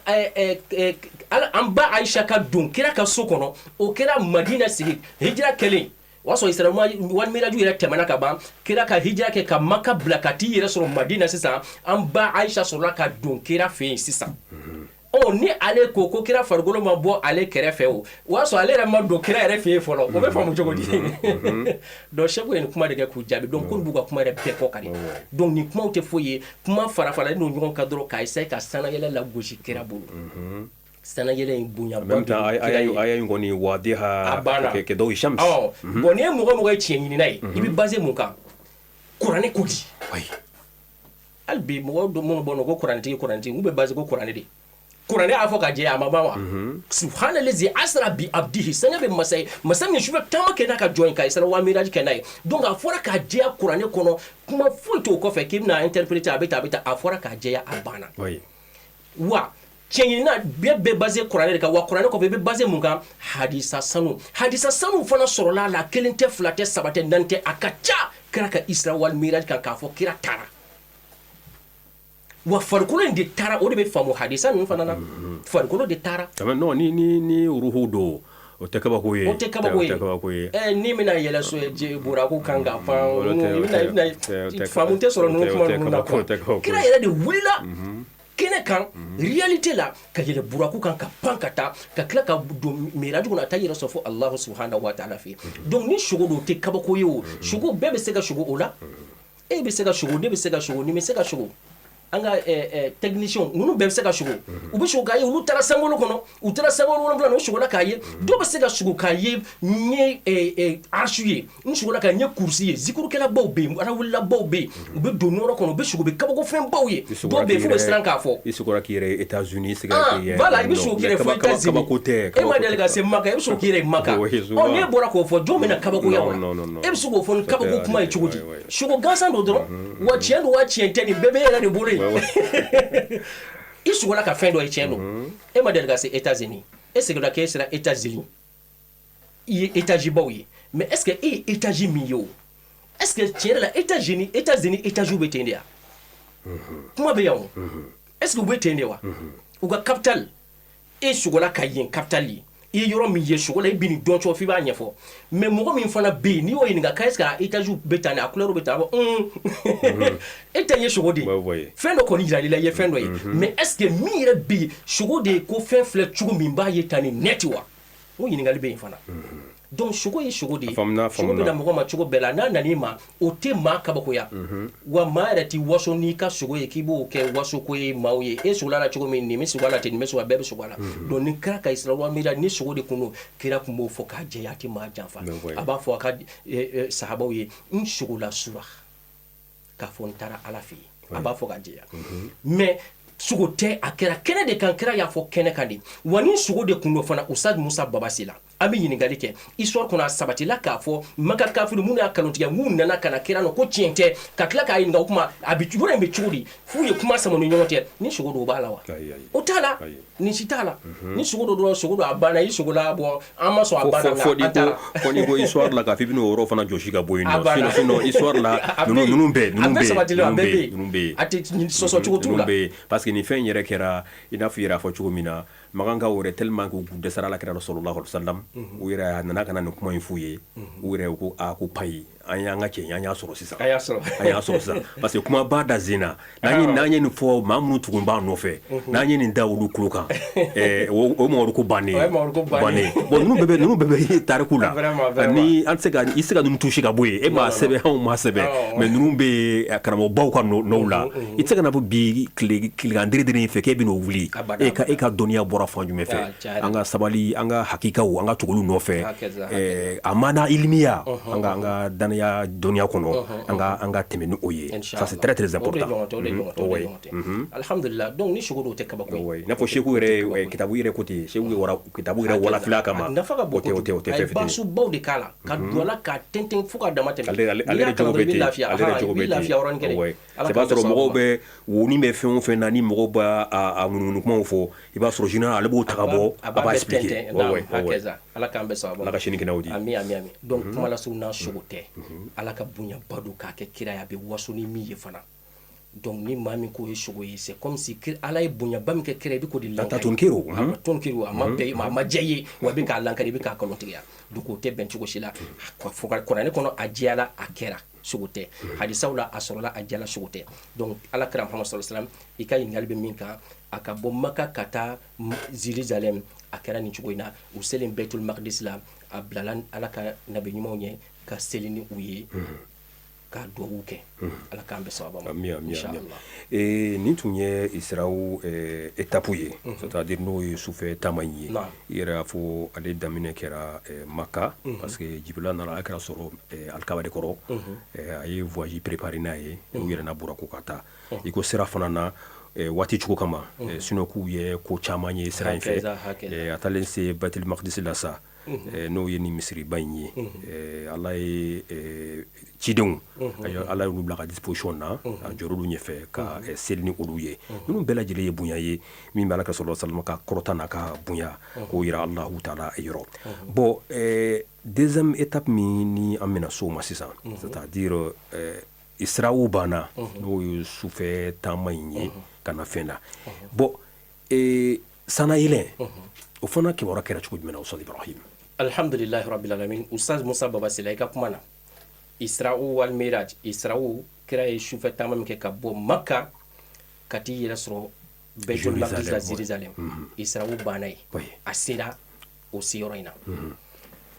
an ba Aisha ka don kira ka so kɔnɔ, o kɛra Madina sigi hijira kɛlen. O y'a sɔrɔ Isra wal Miraju yɛrɛ tɛmɛna ka ban. Kira ka hijira kɛ ka Maka bila ka t'i yɛrɛ sɔrɔ Madina sisan, an ba Aisha sɔrɔla ka don kira fɛ yen sisan. Ɔ, ni ale ko kira farikolo ma bɔ ale kɛrɛfɛ, o y'a sɔrɔ ale yɛrɛ ma don kira yɛrɛ fɛ yen fɔlɔ. O bɛ faamu cogo di? Donc sɛku ye nin kuma de kɛ k'u jaabi. Donc ko b'u ka kuma yɛrɛ bɛɛ kɔ kari. Donc nin kumaw tɛ foyi ye, kuma fara faralen don ɲɔgɔn kan dɔrɔn k'a essayer ka sanayɛlɛ lagosi kira bolo. Sanayɛlɛ in bonya. En même temps, aya in kɔni wadiha. A banna. Kɛ dɔw shams. Ɔ bon, n'i ye mɔgɔ ye tiɲɛ ɲinina ye, i bɛ basé mun kan? Kuranɛ ko di? Hali bi mɔgɔ dɔ minnu bɔ ko kuranɛtigi, kuranɛtigi, u bɛ basé ko kuranɛ de. Kuranɛ y'a fɔ ka jɛ, a ma ban wa? Subhanalazi asra bi abdihi, sanga bɛ masa ye, masa min sufɛ taama kɛ n'a ka jɔn ye, ka Isra wa Miraj kɛ n'a ye. Donc a fɔra k'a jɛya kuranɛ kɔnɔ, kuma foyi t'o kɔfɛ k'i bɛna interpréter. A bɛ tan, a bɛ tan, a fɔra k'a jɛya, a banna. Wa tiɲɛ bɛɛ bɛ basé kuranɛ de kan. Wa kuranɛ kɔfɛ, i bɛ basé mun kan? Hadisa sanu. Hadisa sanu fana sɔrɔla a la, kelen tɛ, fila tɛ, saba tɛ, naani tɛ, a ka ca, kira ka Isra wal Miraj kan, k'a fɔ kira taara. Wa farikolo in de taara, o de bɛ faamu hadisa ninnu fana na, farikolo de taara. Non, ni ruhu don, o tɛ kabako ye. O tɛ kabako ye. O tɛ kabako ye. Ni bɛna yɛlɛ so buraku kan ka pan, i bɛna faamu tɛ sɔrɔ ninnu kuma ninnu na quoi. Kira yɛrɛ de wulila kɛnɛ kan, réalité la, ka yɛlɛ buraku kan, ka pan ka taa, ka tila ka don miraju kɔnɔ, a taa yɛrɛ sɔrɔ fo Alahu subahana wa taala fɛ. Donc ni sogo don, o tɛ kabako ye. O sogo, bɛɛ bɛ se ka sogo o la. E bɛ se ka sogo, ne bɛ se ka sogo, nin bɛ se ka sogo, an ka technicien ninnu bɛɛ bɛ se ka sogo. U bɛ sogo k'a ye olu taara sankolo kɔnɔ, u taara sankolo wolonwula, u sogola k'a ye. Dɔw bɛ se ka sogo k'a ye n ye arsu ye, n sogola k'a ye kurusi ye. Zikurukɛlabaw bɛ yen, arawulilabaw bɛ yen, u bɛ don nɔrɔ kɔnɔ, u bɛ sogo, bɛ kabakofɛnbaw ye. Dɔw bɛ yen f'u bɛ siran k'a fɔ. I sogora k'i yɛrɛ États-Unis, i k'i yɛrɛ. Voilà, i bɛ sogo k'i yɛrɛ fo États-Unis. Kabako tɛ. E ma deli ka se Maka, e bɛ sogo k'i yɛrɛ Maka. Ɔ, n'e bɔra k'o fɔ, jɔn bɛna kabakoya o la? E bɛ se k'o fɔ ni kabako kuma ye cogo di? Sogo gansan don dɔrɔn. Wa tiɲɛ don wa tiɲɛ tɛ, nin bɛɛ bɛ e yɛrɛ de bolo yen. I sogola ka fɛn dɔ ye, tiɲɛ don, e ma deli ka se États-Unis, e seginna k'e sera États-Unis, i ye étage baw ye, mais est-ce que e ye étage min ye o, est-ce que tiɲɛ yɛrɛ la États-Unis étage bɛ ten de ya? Kuma bɛ yan o, est-ce que u bɛ ten de wa? U ka capitale, e sogola ka yen capitale ye, i ye yɔrɔ min ye sogo la, i bɛ nin dɔn cogo f'i b'a ɲɛfɔ. Mais mɔgɔ min fana bɛ yen, n'i y'o ɲininka k'a est-ce que a étage bɛ tan de, a couleur bɛ tan, a b'a fɔ e ta ye sogo de ye. Fɛn dɔ kɔni yiral'i la, i ye fɛn dɔ ye, mais est-ce que min yɛrɛ bɛ yen sogo de ye, ko fɛn filɛ cogo min b'a ye tan ni net wa? O ɲininkali bɛ yen fana. Donc sogo ye sogo de ye. Sogo bɛ na mɔgɔ ma cogo bɛɛ la. N'a nan'i ma, o tɛ maa kabakoya. Wa maa yɛrɛ tɛ waso n'i ka sogo ye k'i b'o kɛ wasoko ye maaw ye. E sogola la cogo min, nin bɛ sogo la ten, nin bɛ sogo la, bɛɛ bɛ sogo la. Donc ni kira ka Isra wa Mira ni sogo de kun don, kira tun b'o fɔ k'a jɛya, a tɛ maa janfa. A b'a fɔ a ka sahabaw ye: n sogola sura k'a fɔ n taara Ala fɛ yen. A b'a fɔ k'a jɛya, mais sogo tɛ, a kɛra kɛnɛ de kan. Kira y'a fɔ kɛnɛ kan de. Wa ni sogo de kun don fana, Ustad Musa Babasi la, an bɛ ɲininkali kɛ histoire kɔnɔ, a sabatila k'a fɔ Maka kafiri minnu y'a nkalontigɛ, mun nana ka na kira nɔ ko tiɲɛ tɛ, ka tila k'a ɲininka o kuma a bɛ yɔrɔ in bɛ cogo di, f'u ye kuma sama ni ɲɔgɔn cɛ. Ni sogo don, o b'a la wa? O t'a la, nin si t'a la. Ni sogo don dɔrɔn, sogo don, a banna, i sogo la bɔ, an ma sɔn, a banna. An taara. Fɔ n'i ko histoire la k'a fɔ i bɛn'o yɔrɔ fana jɔsi ka bɔ yen nɔ, sinon histoire la ninnu bɛɛ ninnu bɛɛ a bɛɛ bɛ yen, a tɛ sɔsɔ cogo t'u la. Parce que nin fɛn in yɛrɛ kɛra i n'a fɔ i yɛrɛ y'a fɔ cogo min na, Makankaw yɛrɛ tellement que u dɛsɛra Ala kira la sallallahu alaihi wasallam, u yɛrɛ a nana ka na nin kuma in f'u ye, u yɛrɛ ko aa, ko payi, an y'an ka cɛ, an y'a sɔrɔ sisan, an y'a sɔrɔ, an y'a sɔrɔ sisan, parce que kuma ba da sen na, n'an ye nin fɔ, maa minnu tugun b'a nɔfɛ, n'an ye nin da olu tulo kan, o Mamadu ko bannen bannen. Bon, ninnu bɛɛ bɛ tariku la. Ni an tɛ se ka, i tɛ se ka ninnu toucher ka bɔ yen. E m'a sɛbɛn, anw m'a sɛbɛn, mais ninnu bɛ karamɔgɔbaw ka nɔw la. I tɛ se ka na fɔ bi tile tilegan dere in fɛ k'e bɛ n'o wuli. E ka dɔnniya bɔra fan jumɛn fɛ? An ka sabali, an ka hakikaw, an ka tugu olu nɔfɛ, a mana ilimiya, an ka danaya dɔnniya kɔnɔ, an ka tɛmɛ ni o ye. Ça, c'est très très important. Oui. Alhamdulillah. Donc ni sogo dɔw tɛ kabako ye. I n'a fɔ Seku yɛrɛ kitabu yɛrɛ ko ten, Seku ye wara kitabu yɛrɛ walafila kama. Nafa ka bon. O tɛ o tɛ. A ye baasubaw de k'a la, ka don a la k'a tɛntɛn fo k'a dama tɛmɛ. Ale yɛrɛ jogo bɛ ten, ale yɛrɛ jogo bɛ ten. Lafiya yɔrɔnin kelen. C'est b'a sɔrɔ mɔgɔw bɛ woni bɛ fɛn o fɛn na, ni mɔgɔw b'a a ŋunuŋunu kumaw fɔ, i b'a sɔrɔ général ale b'o ta ka bɔ, a b'a expliquer. Ala k'an bɛɛ sababa. Ala ka sini kɛnɛw di. Ami, ami, ami. Donc kuma lasurunya n'a sogo tɛ, Ala ka bonyaba don k'a kɛ kira ye, a bɛ waso ni min ye fana. Donc ni maa min k'o ye sogo ye, c'est comme si Ala ye bonyaba min kɛ kira ye, i bɛ k'o de lankari. Tunkiru. Tunkiru, a ma bɛn a ma diya i ye wa, i bɛ k'a lankari, i bɛ k'a nkalontigiya. Donc o tɛ bɛn cogo si la. Kuranɛ kɔnɔ, a jɛyala, a kɛra, sogo tɛ. Hadisaw la, a sɔrɔla, a jɛla, sogo tɛ. Donc Ala kira Muhamadu sallallahu alaihi wasallam, i ka ɲininkali bɛ min kan, a ka bɔ Maka ka taa Jérusalem, a kɛra nin cogo in na. U selen Baitul Maqdis la, a bilala Ala ka nabi ɲumanw ɲɛ ka seli ni u ye, ka duwawu kɛ. Ala k'an bɛɛ sababa ma. Ami, ami, ami. Nin tun ye Israw étape ye, c'est à dire n'o ye sufɛ taama in ye. I yɛrɛ y'a fɔ, ale daminɛ kɛra Maka, parce que Jibila nana a kɛra sɔrɔ alikaba de kɔrɔ, a ye voyage préparé n'a ye, u yɛrɛ n'a bɔra ko ka taa. I ko sira fana na waati cogo kama, sinon k'u ye ko caman ye sira in fɛ. A taalen se Baitul Maqdis la sa, n'o ye ni misiriba in ye, Ala ye cidenw, Ala y'olu bila ka disposition na, a jɔr'olu ɲɛfɛ ka seli ni olu ye. Ninnu bɛɛ lajɛlen ye bonya ye min bɛ Ala ka sallallahu alaihi wasallam ka kɔrɔta n'a ka bonya k'o yira Alahu taala yɔrɔ. Bon, deuxième étape min ni an bɛna s'o ma sisan, c'est à dire Israw banna, n'o ye sufɛ taama in ye. ka na fɛn na. Bon, sannayɛlɛn, o fana kibaruya kɛra cogo jumɛn na, Ustaz Ibrahim? Alhamdulilahi rabbil alamin. Ustaz Musa Baba Sila, i ka kuma na, Isra'u wal Miraj, Isra'u, kira ye sufɛ taama min kɛ ka bɔ Maka ka t'i yɛrɛ sɔrɔ Baitul Maqdis la, Jérusalem, Isra'u banna yen, a sera o seyɔrɔ in na.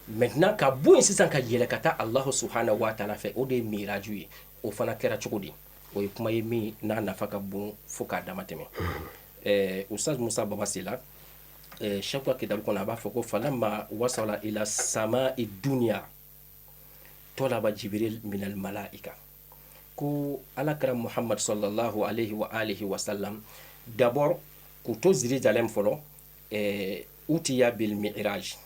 Maintenant, ka bɔ yen sisan ka yɛlɛ ka taa Allahu subhanahu wa ta'ala fɛ, o de ye Miraju ye. O fana kɛra cogo di? O ye kuma ye min n'a nafa ka bon fo k'a dama tɛmɛ. Ustaz Musa Baba Sila, Cheikh ka kitabu kɔnɔ, a b'a fɔ ko falamma wasala ila samai dunya tolaba Jibril minal malaika, ko Ala kɛra Muhammad sallallahu alaihi wa alihi wa sallam, d'abord k'u to Jérusalem fɔlɔ, utiya bil mi'raj,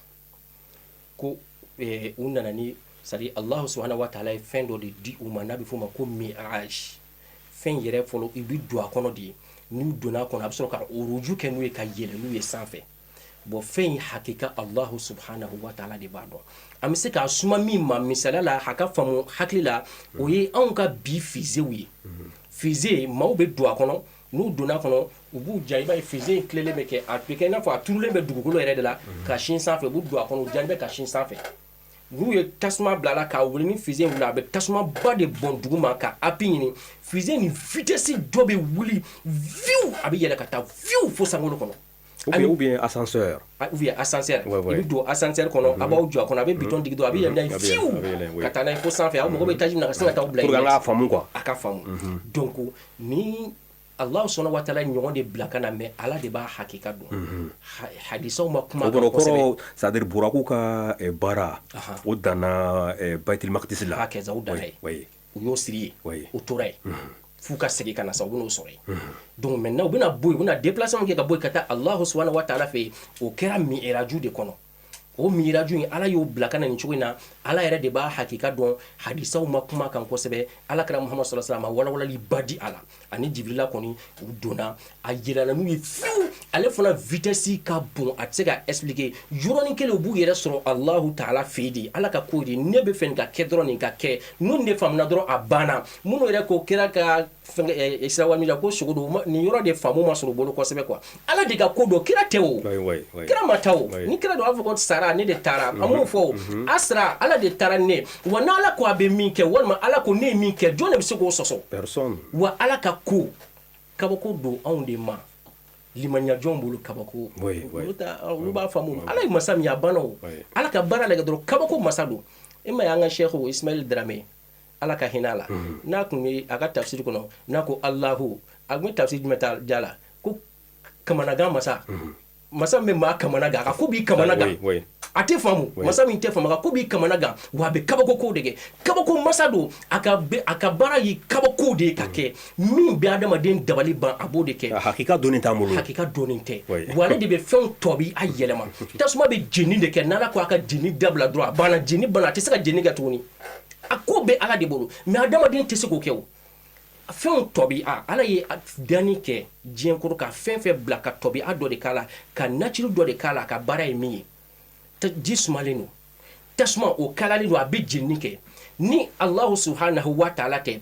ko u nana ni, c'est à dire Allah subhanahu wa ta'ala ye fɛn dɔ de di u ma n'a bɛ f'o ma ko mi'raj. Fɛn yɛrɛ fɔlɔ, i bɛ don a kɔnɔ de. N'u donna a kɔnɔ, a bɛ sɔrɔ ka uruju kɛ n'u ye, ka yɛlɛ n'u ye sanfɛ. Bon, fɛn in hakika, Allahu subhanahu wa ta'ala de b'a dɔn. An bɛ se k'a suma min ma, misaliya la, a ka faamu hakili la, o ye anw ka bi fuséew ye. Fusée, maaw bɛ don a kɔnɔ. N'u donna a kɔnɔ, u b'u ja, i b'a ye fusée in tilelen bɛ kɛ, a bɛ kɛ i n'a fɔ a turulen bɛ dugukolo yɛrɛ de la ka sin sanfɛ. U b'u don a kɔnɔ, u jalen bɛ ka sin sanfɛ. N'u ye tasuma bila a la k'a wuli, ni fusée wuli, a bɛ tasumaba de bɔn dugu ma ka appui ɲini. Fusée nin vitesse dɔ bɛ wuli fiw, a bɛ yɛlɛ ka taa fiw fo sankolo kɔnɔ. Ou bien ascenseur. Ou bien ascenseur. I bɛ don ascenseur kɔnɔ, a b'aw jɔ a kɔnɔ, a bɛ bitɔn digi dɔrɔn, a bɛ yɛlɛ n'a ye fiw ka taa n'a ye fo sanfɛ. Aw mago bɛ étage min na, ka sin ka taa bila. Pour que an k'a faamu quoi. A ka faamu. Donc ni Allah subhanahu wa ta'ala ɲɔgɔn de bila ka na, mais Ala de b'a hakika dɔn. Hadisaw ma kuma. O kɔrɔ, c'est à dire buraku ka baara, o danna Baitul Maqdis la. Hakɛza, o danna yen. U y'o siri yen, o tora yen f'u ka segin ka na sa, u bɛn'o sɔrɔ yen. Donc maintenant, u bɛna bɔ yen, u bɛna déplacement kɛ ka bɔ yen ka taa Allah subhanahu wa ta'ala fɛ yen. O kɛra mi'raju de kɔnɔ. O miiraju in, Ala y'o bila ka na nin cogo in na. Ala yɛrɛ de b'a hakika dɔn. Hadisaw ma kuma kan kosɛbɛ. Ala kɛra Muhammad sallallahu alaihi wasallam ma walawalali ba di a la. Ani Jibrila kɔni, u donna, a yɛlɛla n'u ye fiw. Ale fana vitesse ka bon, a tɛ se ka expliquer. Yɔrɔnin kelen, u b'u yɛrɛ sɔrɔ Allahu ta'ala fɛ de. Ala ka ko de, ne bɛ fɛ nin ka kɛ dɔrɔn, nin ka kɛ. N'u de faamuna dɔrɔn, a banna. Minnu yɛrɛ ko kira ka fɛn sira wali ko sogo don, nin yɔrɔ de faamu ma sɔrɔ u bolo kosɛbɛ quoi. Ala de ka ko don, kira tɛ o, kira ma taa o. Ni kira don, a b'a fɔ ko sara ne de taara. An m'o fɔ o asira, Ala de taara ne wa. N'Ala ko a bɛ min kɛ, walima Ala ko ne ye min kɛ, jɔn de bɛ se k'o sɔsɔ? Personne. Wa Ala ka ko kabako don anw de ma. Limaniya jɔn bolo kabako, olu b'a faamu. Ala ye masa min ye, a banna o. Ala ka baara lajɛ dɔrɔn, kabako masa don. E ma ye, an ka sɛku Ismaël Dramé, Ala ka hinɛ a la, n'a tun bɛ a ka tafsiri kɔnɔ, n'a ko Alahu, a tun bɛ tafsiri jumɛn ta ja la? Ko kamanagan masa, masa min bɛ maa kamana gan, a ka ko b'i kamana gan, a tɛ faamu. Masa min tɛ faamu, a ka ko b'i kamana gan, wa a bɛ kabako ko de kɛ. Kabako masa don. A ka baara ye kabako de ye ka kɛ. Min bɛ adamaden dabali ban, a b'o de kɛ. Hakika dɔnni t'an bolo. Hakika dɔnni tɛ wa. Ale de bɛ fɛnw tɔbi, a yɛlɛma. Tasuma bɛ jeni de kɛ. N'Ala ko a ka jeni dabila dɔrɔn, a banna. Jeni banna, a tɛ se ka jeni kɛ tuguni. A ko bɛ Ala de bolo, mais adamaden tɛ se k'o kɛ. O fɛnw tɔbi, a Ala ye danni kɛ diɲɛ kɔrɔ ka fɛn fɛn bila ka tɔbi, a dɔ de k'a la, ka nature dɔ de k'a la. A ka baara ye min ye, ji sumalen don, tasuma o kalalen don, a bɛ jenini kɛ. Ni Alahu subhanahu wa ta'ala tɛ,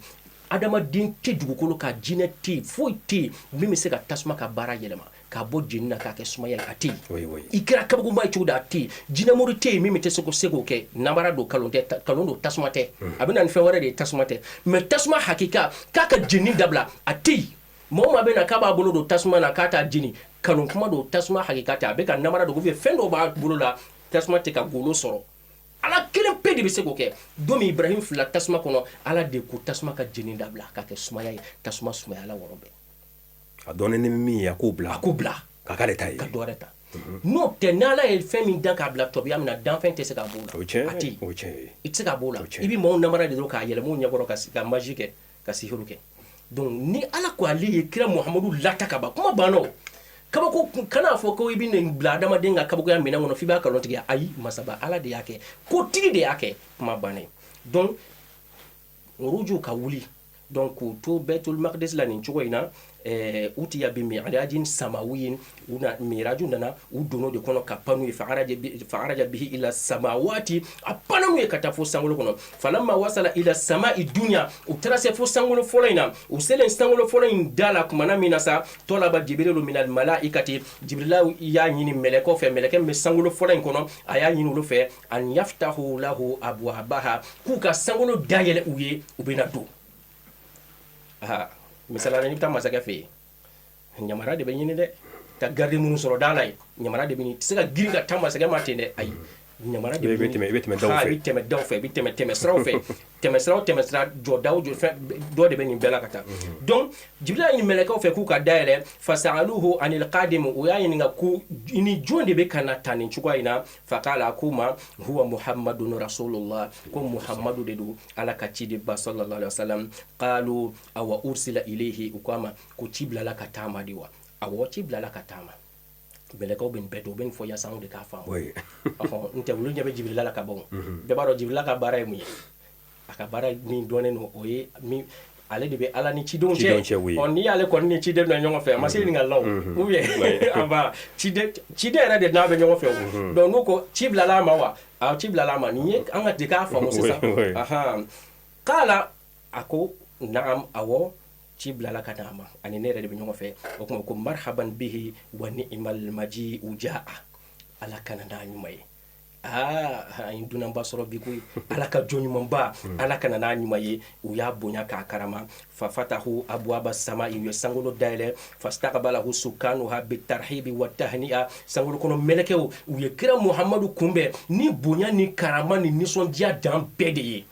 adamaden tɛ dugukolo ka, jinɛ tɛ yen, foyi tɛ yen min bɛ se ka tasuma ka baara yɛlɛma k'a bɔ jeni na k'a kɛ sumaya ye. A tɛ yen. I kɛra kabakoma ye cogo di, a tɛ yen. Jinɛmori tɛ yen min tɛ se k'o kɛ. Namara don, kalon tɛ, kalon don, tasuma tɛ. A bɛ na ni fɛn wɛrɛ de ye, tasuma tɛ. Mais tasuma hakika k'a ka jeni dabila, a tɛ yen. Mɔgɔ o maa bɛ na k'a b'a bolo don tasuma na k'a t'a jeni, kalon kuma don. Tasuma hakika tɛ. A bɛ ka namara don, fɛn dɔw b'a bolo la, tasuma tɛ ka golo sɔrɔ. Ala kelen pe de bɛ se k'o kɛ. Don min Ibrahim fila tasuma kɔnɔ, Ala de ko tasuma ka jeni dabila k'a kɛ sumaya ye. Tasuma sumayala wɔrɔ bɛɛ. A dɔnnen ni min ye, a k'o bila. A k'o bila. K'a k'ale ta ye. Ka dɔ wɛrɛ ta. N'o tɛ, n'Ala ye fɛn min dan k'a bila tɔbiya min na, danfɛn tɛ se k'a b'o la. O tiɲɛ. A tɛ yen. O tiɲɛ ye. I tɛ se k'a b'o la. I bɛ maaw namara de dɔrɔn k'a yɛlɛma u ɲɛkɔrɔ, ka magie kɛ, ka sihiru kɛ. Donc ni Ala ko ale ye kira Muhamadu lata ka ban, kuma banna. O kabako, kan'a fɔ ko i bɛ nin bila adamaden ka kabakoya minɛn kɔnɔ f'i b'a kalon tigɛ. Ayi, masaba Ala de y'a kɛ, kotigi de y'a kɛ, kuma bannen. Donc uruju ka wuli Donc k'u to Baitul Maqdis la nin cogo in na, utiya bi mi'rajin samawiyin, u na miraju nana u donn'o de kɔnɔ ka pan n'u ye, fa'araja bihi ila samawati, a panna n'u ye ka taa fo sankolo kɔnɔ. Falamma wasala ila sama'i dunya, u taara se fo sankolo fɔlɔ in na. U selen sankolo fɔlɔ in da la kumana min na sa, tɔlaba Jibrilu minal malaikati, Jibrila y'a ɲini mɛlɛkɛw fɛ, mɛlɛkɛ min bɛ sankolo fɔlɔ in kɔnɔ, a y'a ɲini olu fɛ, an yaftahu lahu abwabaha, k'u ka sankolo dayɛlɛ u ye, u bɛna don. Misali la, n'i bɛ taa masakɛ fɛ yen, yamaruya de bɛ ɲini dɛ. Ka garde minnu sɔrɔ da la yen, yamaruya de bɛ ɲini. I tɛ se ka girin ka taa masakɛ ma ten dɛ, ayi, yamaruya de bɛ ɲini. I bɛ tɛmɛ daw fɛ. I bɛ tɛmɛ daw fɛ, i bɛ tɛmɛ tɛmɛ siraw fɛ, tɛmɛ sira o tɛmɛ sira, jɔ da o jɔ, fɛn dɔ de bɛ nin bɛɛ la ka taa. Donc Jibirila y'a ɲini mɛlɛkɛw fɛ k'u ka dayɛlɛ. Fasaluhu anil qadim, u y'a ɲininka ko i ni jɔn de bɛ ka na tan nin cogoya in na? Fakala, k'u ma, huwa Muhammadun rasulullah, ko Muhammadu de don, Ala ka cidenba sallallahu alaihi wasallam. Qalu awa ursila ilayhi, u k'a ma ko ci bilala ka taa ma de wa? Awɔ, ci bilala ka taa ma. Mɛlɛkɛw bɛ nin bɛɛ dɔn, u bɛ nin fɔ yaasa anw de k'a faamu. Ɔhɔn, n tɛ olu ɲɛ bɛ Jibirila la ka ban. Bɛɛ b'a dɔn Jibirila ka baara ye mun ye. A ka baara min dɔnnen don, o ye min ale de bɛ Ala ni cidenw cɛ. Ɔ, n'i y'ale kɔni ni ciden dɔ ɲɔgɔn fɛ, a ma se ɲininkali la o, ou bien an ba ciden ciden yɛrɛ de n'a bɛ ɲɔgɔn fɛ o. Donc n'u ko ci bilala a ma wa? Awɔ, ci bilala a ma. Nin ye an ka de k'a faamu sisan. Ahan, kala, a ko naam, awɔ, ci bilala ka na a ma, ani ne yɛrɛ de bɛ ɲɔgɔn fɛ. O tuma ko marhaban bihi wa ni'mal maji'u jaa, Ala ka na n'a ɲuman ye. Aa, an ye dunanba sɔrɔ bi koyi, Ala ka jɔn ɲumanba, Ala ka na n'a ɲuman ye. U y'a bonya k'a karama. Fa fatahu abwaba sama, u ye sankolo dayɛlɛ. Fastaqbalahu sukanuha bitarhibi wa tahni'a, sankolo kɔnɔ mɛlɛkɛw, u ye kira Muhamadu kunbɛn ni bonya ni karama ni nisɔndiya dan bɛɛ de ye.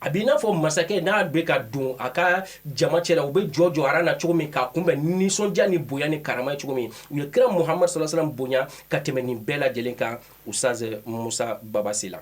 A b'i n'a fɔ masakɛ n'a bɛ ka don a ka jama cɛ la, u bɛ jɔ jɔ aran na cogo min k'a kunbɛn nisɔndiya ni bonya ni karama ye cogo min, u ye kira Muhamadu sallallahu alaihi wasallam bonya ka tɛmɛ nin bɛɛ lajɛlen kan. Ustaz Musa Baba Sila,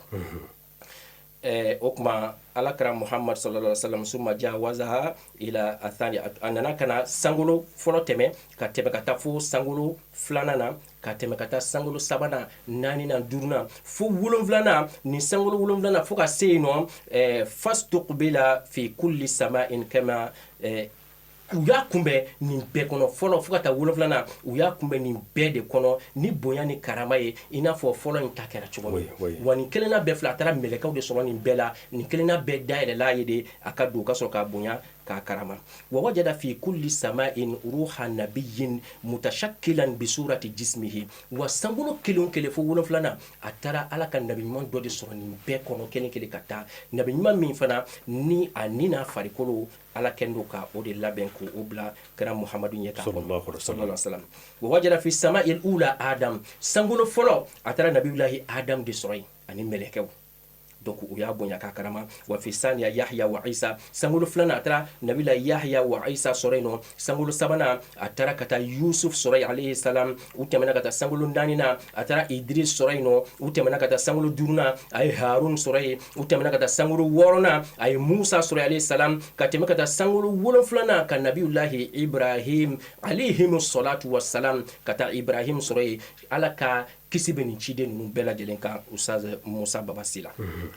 o tuma Ala kira Muhamadu sallallahu alaihi wasallam, summa jawazaha ila athani, a nana ka na sankolo fɔlɔ tɛmɛ, ka tɛmɛ ka taa fo sankolo filanan na, ka tɛmɛ ka taa sankolo sabanan, naaninan, duurunan, fo wolonfilanan. Nin sankolo wolonfilanan, fo ka se yen nɔ, fastuqbila fi kulli sama'in kama, u y'a kunbɛn nin bɛɛ kɔnɔ, fɔlɔ fo ka taa wolonfilanan, u y'a kunbɛn nin bɛɛ de kɔnɔ ni bonya ni karama ye, i n'a fɔ fɔlɔ in ta kɛra cogo min. Wa nin kelenna bɛɛ filɛ, a taara mɛlɛkɛw de sɔrɔ nin bɛɛ la. Nin kelenna bɛɛ dayɛlɛla ye de a ka don ka sɔrɔ k'a bonya k'a karama. Wa wajada fi kulli sama'in ruha nabiyyin mutashakkilan bi surati jismihi, wa sankolo kelen o kelen fo wolonfilanan, a taara Ala ka nabi ɲuman dɔ de sɔrɔ nin bɛɛ kɔnɔ kelen kelen ka taa, nabi ɲuman min fana ni a ni n'a farikolo, Ala kɛlen don ka o de labɛn k'o bila kira Muhamadu ɲɛ kan sallallahu alaihi wasallam. Wa wajada fi sama'il ula Adam, sankolo fɔlɔ, a taara nabiyulahi Adam de sɔrɔ yen ani mɛlɛkɛw. Donc u y'a bonya k'a karama. Wa fi saniya Yahya wa Isa, sankolo filanan, a taara nabila Yahya wa Isa sɔrɔ yen nɔ. Sankolo sabanan, a taara ka taa Yusuf sɔrɔ yen alayhi salam. U tɛmɛna ka taa sankolo naaninan, a taara Idris sɔrɔ yen nɔ. U tɛmɛna ka taa sankolo duurunan, a ye Harun sɔrɔ yen. U tɛmɛna ka taa sankolo wɔɔrɔnan, a ye Musa sɔrɔ yen alayhi salam. Ka tɛmɛ ka taa sankolo wolonfilanan, ka nabiyulahi Ibrahim alayhim salatu wassalam, ka taa Ibrahim sɔrɔ yen. Ala ka kisi bɛ nin ciden ninnu bɛɛ lajɛlen kan. Ustaz Musa Baba Sila,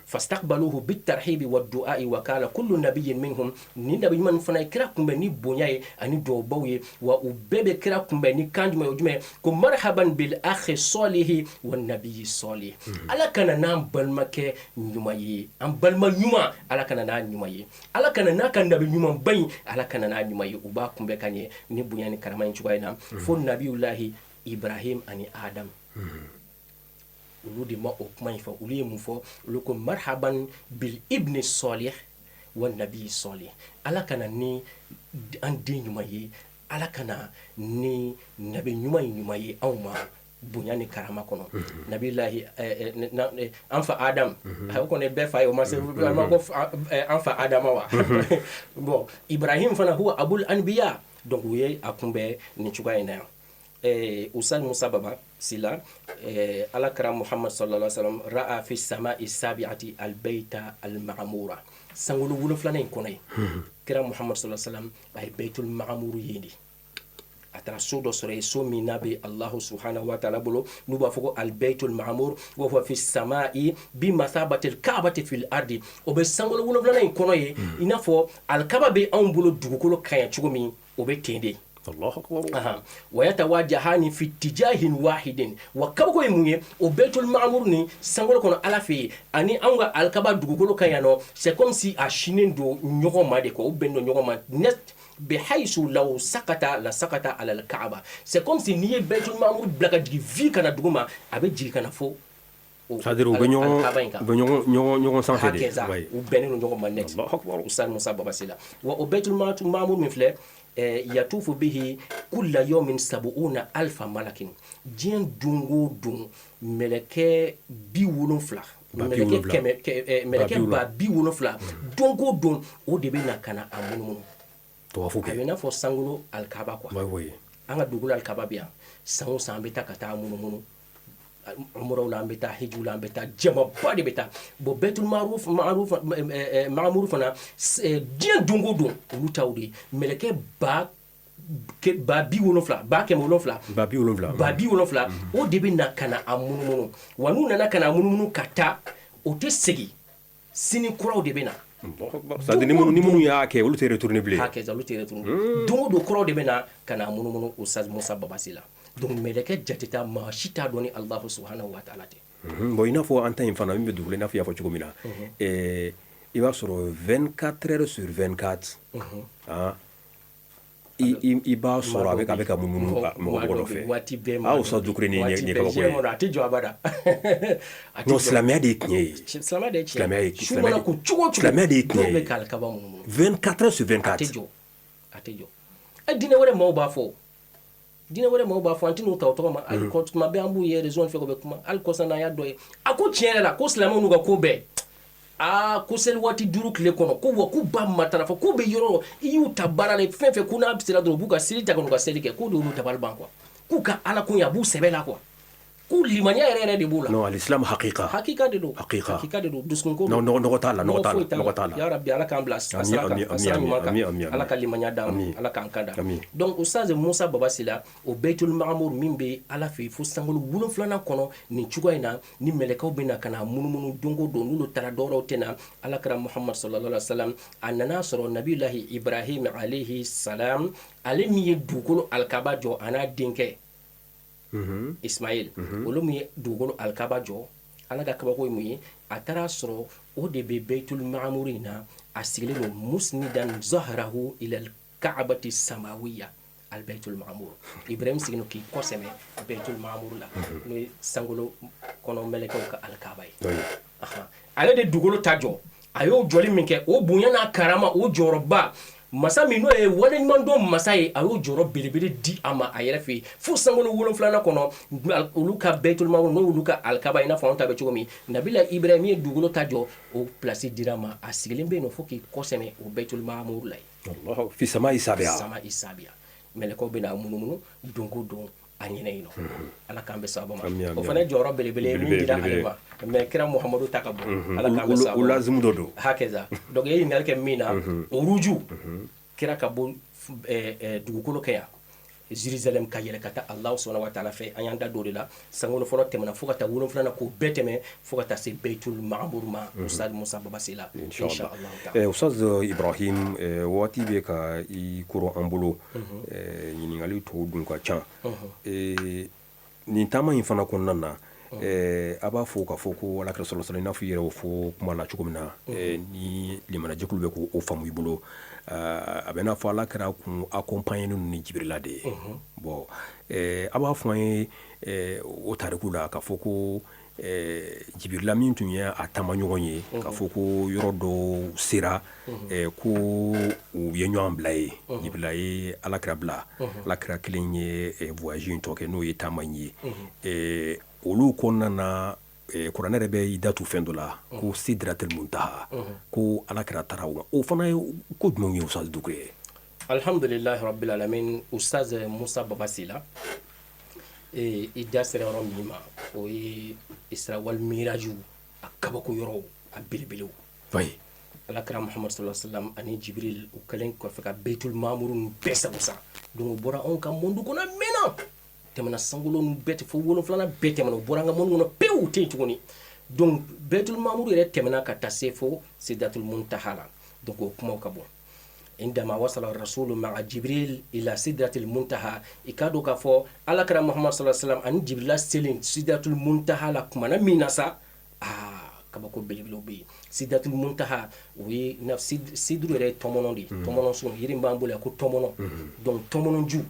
fastaqbaluhu bitarhibi wa du'ai wa kala kullu nabiyyin minhum, nin nabi ɲuman fana ye kira kunbɛn ni bonya ye ani duwawubaw ye. Wa u bɛɛ bɛ kira kunbɛn ni kan jumɛn? O jumɛn? Ko marhaban bil akhi salihi wa nabiyyi salih, Ala ka na n'an balimakɛ ɲuman ye, an balima ɲuman, Ala ka na n'a ɲuman ye, Ala ka na n'a ka nabi ɲumanba in, Ala ka na n'a ɲuman ye. U b'a kunbɛn ka ɲɛ ni bonya ni karama in cogoya in na, fo nabiyulahi Ibrahim ani Adam, olu de ma o kuma in fɔ. Olu ye mun fɔ? Olu ko marhaban bil ibni salih wa nabi salih, Ala ka na ni an den ɲuman ye, Ala ka na ni nabi ɲuman in ɲuman ye anw ma bonya ni karama kɔnɔ. Nabilahi an fa Adam, o kɔni bɛɛ fa ye, o ma se an ma ko an fa Adama wa? Bon, Ibrahim fana huwa abul anbiya. Donc u ye a kunbɛn nin cogoya in na yan. Ustaz Musa Baba Sila, Ala kira Muhammad sallallahu alaihi wasallam ra'a fi sama'i sabi'ati albayta alma'mura, sankolo wolonfilanan in kɔnɔ yen, kira Muhammad sallallahu alaihi wasallam a ye Baitul Ma'mur ye de. A taara so dɔ sɔrɔ yen, so min n'a bɛ Alahu subahana wa taala bolo, n'u b'a fɔ ko alibɛyitul maamur, wa huwa fi samai bi masabatil kaabati fil ardi. O bɛ sankolo wolonwulanan in kɔnɔ yen, i n'a fɔ alikaba bɛ anw bolo dugukolo kan yan cogo min, o bɛ ten de. Wa yatawajahani fi tijahin wahidin. Wa kabako ye mun ye? O bɛyitul maamur ni sankolo kɔnɔ Ala fɛ yen, ani anw ka alikaba dugukolo kan yan nɔ, c'est comme si a sinnen don ɲɔgɔn ma de quoi, u bɛnnen don ɲɔgɔn ma net, bihaysu law sakata la sakata alal kaaba. C'est comme si n'i ye bɛyitul maamur bila ka jigin vi ka na dugu ma, a bɛ jigin ka na fo C'est-à-dire u bɛ ɲɔgɔn sanfɛ de. U bɛnnen don ɲɔgɔn ma net, Ustaz Musa Baba Sila. Wa o bɛyitul maamur min filɛ, yatufu bihi kulla yawmin sab'una alfa malakin. Diɲɛ don o don, mɛlɛkɛ 70, mɛlɛkɛ kɛmɛ, mɛlɛkɛ 70,000, don o don, o de bɛ na ka na a munumunu. Tawafu kɛ. A bɛ n'a fɔ sankolo alikaba quoi. An ka dugukolo alikaba bɛ yan, san o san an bɛ taa ka taa munumunu umuraw la, an bɛ taa hijiw la, an bɛ taa, jamaba de bɛ taa. Bon, bɛyitul maamuru fana, diɲɛ don o don, olu taw de mɛlɛkɛ ba 70,000, 700,000, 70,000, 70,000, o de bɛ na ka na a munumunu. Wa n'u nana ka na a munumunu ka taa, o tɛ segin, sini kuraw de bɛ na. C'est-à-dire ni minnu y'a kɛ, olu tɛ retourner bilen. Hakɛ, olu tɛ retourner. Don o don, kuraw de bɛ na ka na a munumunu, Ustaz Musa Babasi la. Donc mɛlɛkɛ jate ta, maa si t'a dɔn ni Alahu subahanahu wa taala tɛ. Bon, i n'a fɔ an ta in fana min bɛ dugukolo, i n'a fɔ i y'a fɔ cogo min na, i b'a sɔrɔ 24 heures sur 24, ah, i b'a sɔrɔ a bɛ ka munumunu mɔgɔ nɔfɛ. Waati bɛɛ. Ah, Ustaz Dukure, nin ye kabako ye. A tɛ jɔ abada. Non, silamɛya de ye tiɲɛ ye. Silamɛya de ye tiɲɛ. Silamɛya ye. Su mana ko cogo o cogo, silamɛya de ye tiɲɛ dɔw ye. bɛ ka alikaba munumunu. 24 heures sur 24. A tɛ jɔ, a tɛ jɔ. Ɛ, diinɛ wɛrɛ maaw b'a fɔ, diinɛ wɛrɛ maaw b'a fɔ, an tɛ n'u ta o tɔgɔ ma hali. Tuma bɛɛ an b'u ye réseau fɛ, u bɛ kuma. Hali kɔsa n'an y'a dɔ ye, a ko tiɲɛ yɛrɛ la ko silamɛw n'u ka ko bɛɛ, aa, ko seli waati 5 tile kɔnɔ, ko wa k'u ba matarafa, k'u bɛ yɔrɔ i y'u ta baara la, fɛn fɛn ko n'a sera dɔrɔn, u b'u ka seli ta ka n'u ka seli kɛ, k'o de y'olu dabali ban quoi, k'u ka ala ko a b'u sɛbɛ la quoi, k'u limaniya yɛrɛ yɛrɛ de b'u la. Non, alislam haqiqa. Hakika de don. Haqiqa. Hakika de don, dusukun ko. Non, nɔgɔ t'a la, nɔgɔ t'a la, nɔgɔ t'a la. Ya Rabbi, ala k'an bila a sira kan, a sira ɲuman kan, ala ka limaniya d'an ma, ala k'an kan da. Donc Ustaz Musa Baba Sila, o Baitul Maamur min bɛ ala fɛ yen fo sankolo wolonfilanan kɔnɔ nin cogoya in na, ni mɛlɛkɛw bɛ na ka na munumunu don o don, n'olu taara, dɔwɛrɛw tɛ na. Ala kira Muhammad sallallahu alaihi wa sallam, a nana sɔrɔ Nabilahi Ibrahim alayhi salam, ale min ye dugukolo alikaba jɔ, a n'a denkɛ Ismaël, olu min ye dugukolo alikaba jɔ. Ala ka kabako ye mun ye? A taara sɔrɔ o de bɛ Baitul Maamur in na, a sigilen don musnidan zahrahu ila kaabati samawiya al Baitul Maamur. Ibrahim sigilen k'i kɔsɛmɛ Baitul Maamur la, n'o ye sankolo kɔnɔ mɛlɛkɛw ka alikaba ye. Ale de dugukolo ta jɔ. A y'o jɔli min kɛ, o bonya n'a karama, o jɔyɔrɔba, masa min n'o ye waleɲumandɔn masa ye, a y'o jɔyɔrɔ belebele di a ma a yɛrɛ fɛ yen fo sankolo wolonfilanan kɔnɔ, olu ka Baitul Maamur, n'o y'olu ka alikaba, i n'a fɔ anw ta bɛ cogo min. Nabila Ibrahim ye dugukolo ta jɔ, o place dira a ma, a sigilen bɛ yen nɔ fo k'i kɔsɛmɛ o Baitul Maamur la yen. Fi sama isabiya. Sama isabiya, mɛlɛkɛw bɛ na munumunu don o don a ɲɛnɛ yen nɔ. Ala k'an bɛ sababa ma. O fana ye jɔyɔrɔ belebele ye min dira ale ma, mais kira Muhamadu ta ka bon. Ala k'an bɛ sababa. O lazimu dɔ don. Hakɛza. Donc i ye ɲininkali kɛ min na, oruju kira ka bɔ dugukolo kɛ yan Jérusalem ka yɛlɛ ka taa Alahu subahana wa taala fɛ, an y'an da don o de la. Sankolo fɔlɔ tɛmɛna fo ka taa wolonfilanan, k'o bɛɛ tɛmɛ fo ka taa se Baitul Maamur ma, Ustaz Musa Baba Sila, inshallah. Ustaz Ibrahim, waati bɛ ka i koro an bolo, ɲininkali tɔw dun ka ca. Nin taama in fana kɔnɔna na, a b'a fɔ k'a fɔ ko Alakira sallallahu alaihi wasallam, i n'a fɔ i yɛrɛ y'o fɔ kuma la cogo min na, ni limanajɛkulu bɛ k'o faamu i bolo, a bɛ n'a fɔ Alakira kun accompagné ni Jibirila de ye. Bon, a b'a fɔ an ye o tariku la k'a fɔ ko Jibirila min tun ye a taamaɲɔgɔn ye, k'a fɔ ko yɔrɔ dɔw sera ko u ye ɲɔgɔn bila ye, Jibirila ye Alakira bila, Alakira kelen ye voyage in tɔ kɛ, n'o ye taama in ye. Olu kɔnɔna na, kuranɛ yɛrɛ bɛ i da tu fɛn dɔ la ko Sidratul Muntaha, ko Alakira taara o fana ye ko jumɛn ye, Ustaz Dukure? Alhamdulilahi rabbil alamin. Ustaz Musa Baba Sila, i da sera yɔrɔ min ma, o ye Isra wal Miraju, a kabako yɔrɔw, a belebelew. Alakira Muhammad sallallahu alaihi wasallam ani Jibril, u kɛlen kɔfɛ ka Baitul Maamur bɛɛ sago sa. Donc o bɔra anw ka monde kɔnɔ a mɛnna, tɛmɛna sankolo ninnu bɛɛ tɛ fo 7nan bɛɛ tɛmɛna, o bɔra an ka monde kɔnɔ pewu, o tɛ yen tuguni. Donc Baitul Mamuru yɛrɛ tɛmɛna ka taa se fo Sidratul Muntaha la. Donc o kumaw ka bon. Indama wasala rasulu ma'a Jibril ila Sidratil Muntaha, i k'a dɔn k'a fɔ Ala kira Muhammad sallallahu alaihi wasallam ani Jibrila selen Sidratul Muntaha la kumana min na sa, aa, kabako belebelew bɛ yen. Sidratul Muntaha, o ye siduru yɛrɛ ye, tɔmɔnɔ de ye, tɔmɔnɔ sun, yiri b'an bolo yan ko tɔmɔnɔ. Donc tɔmɔnɔju,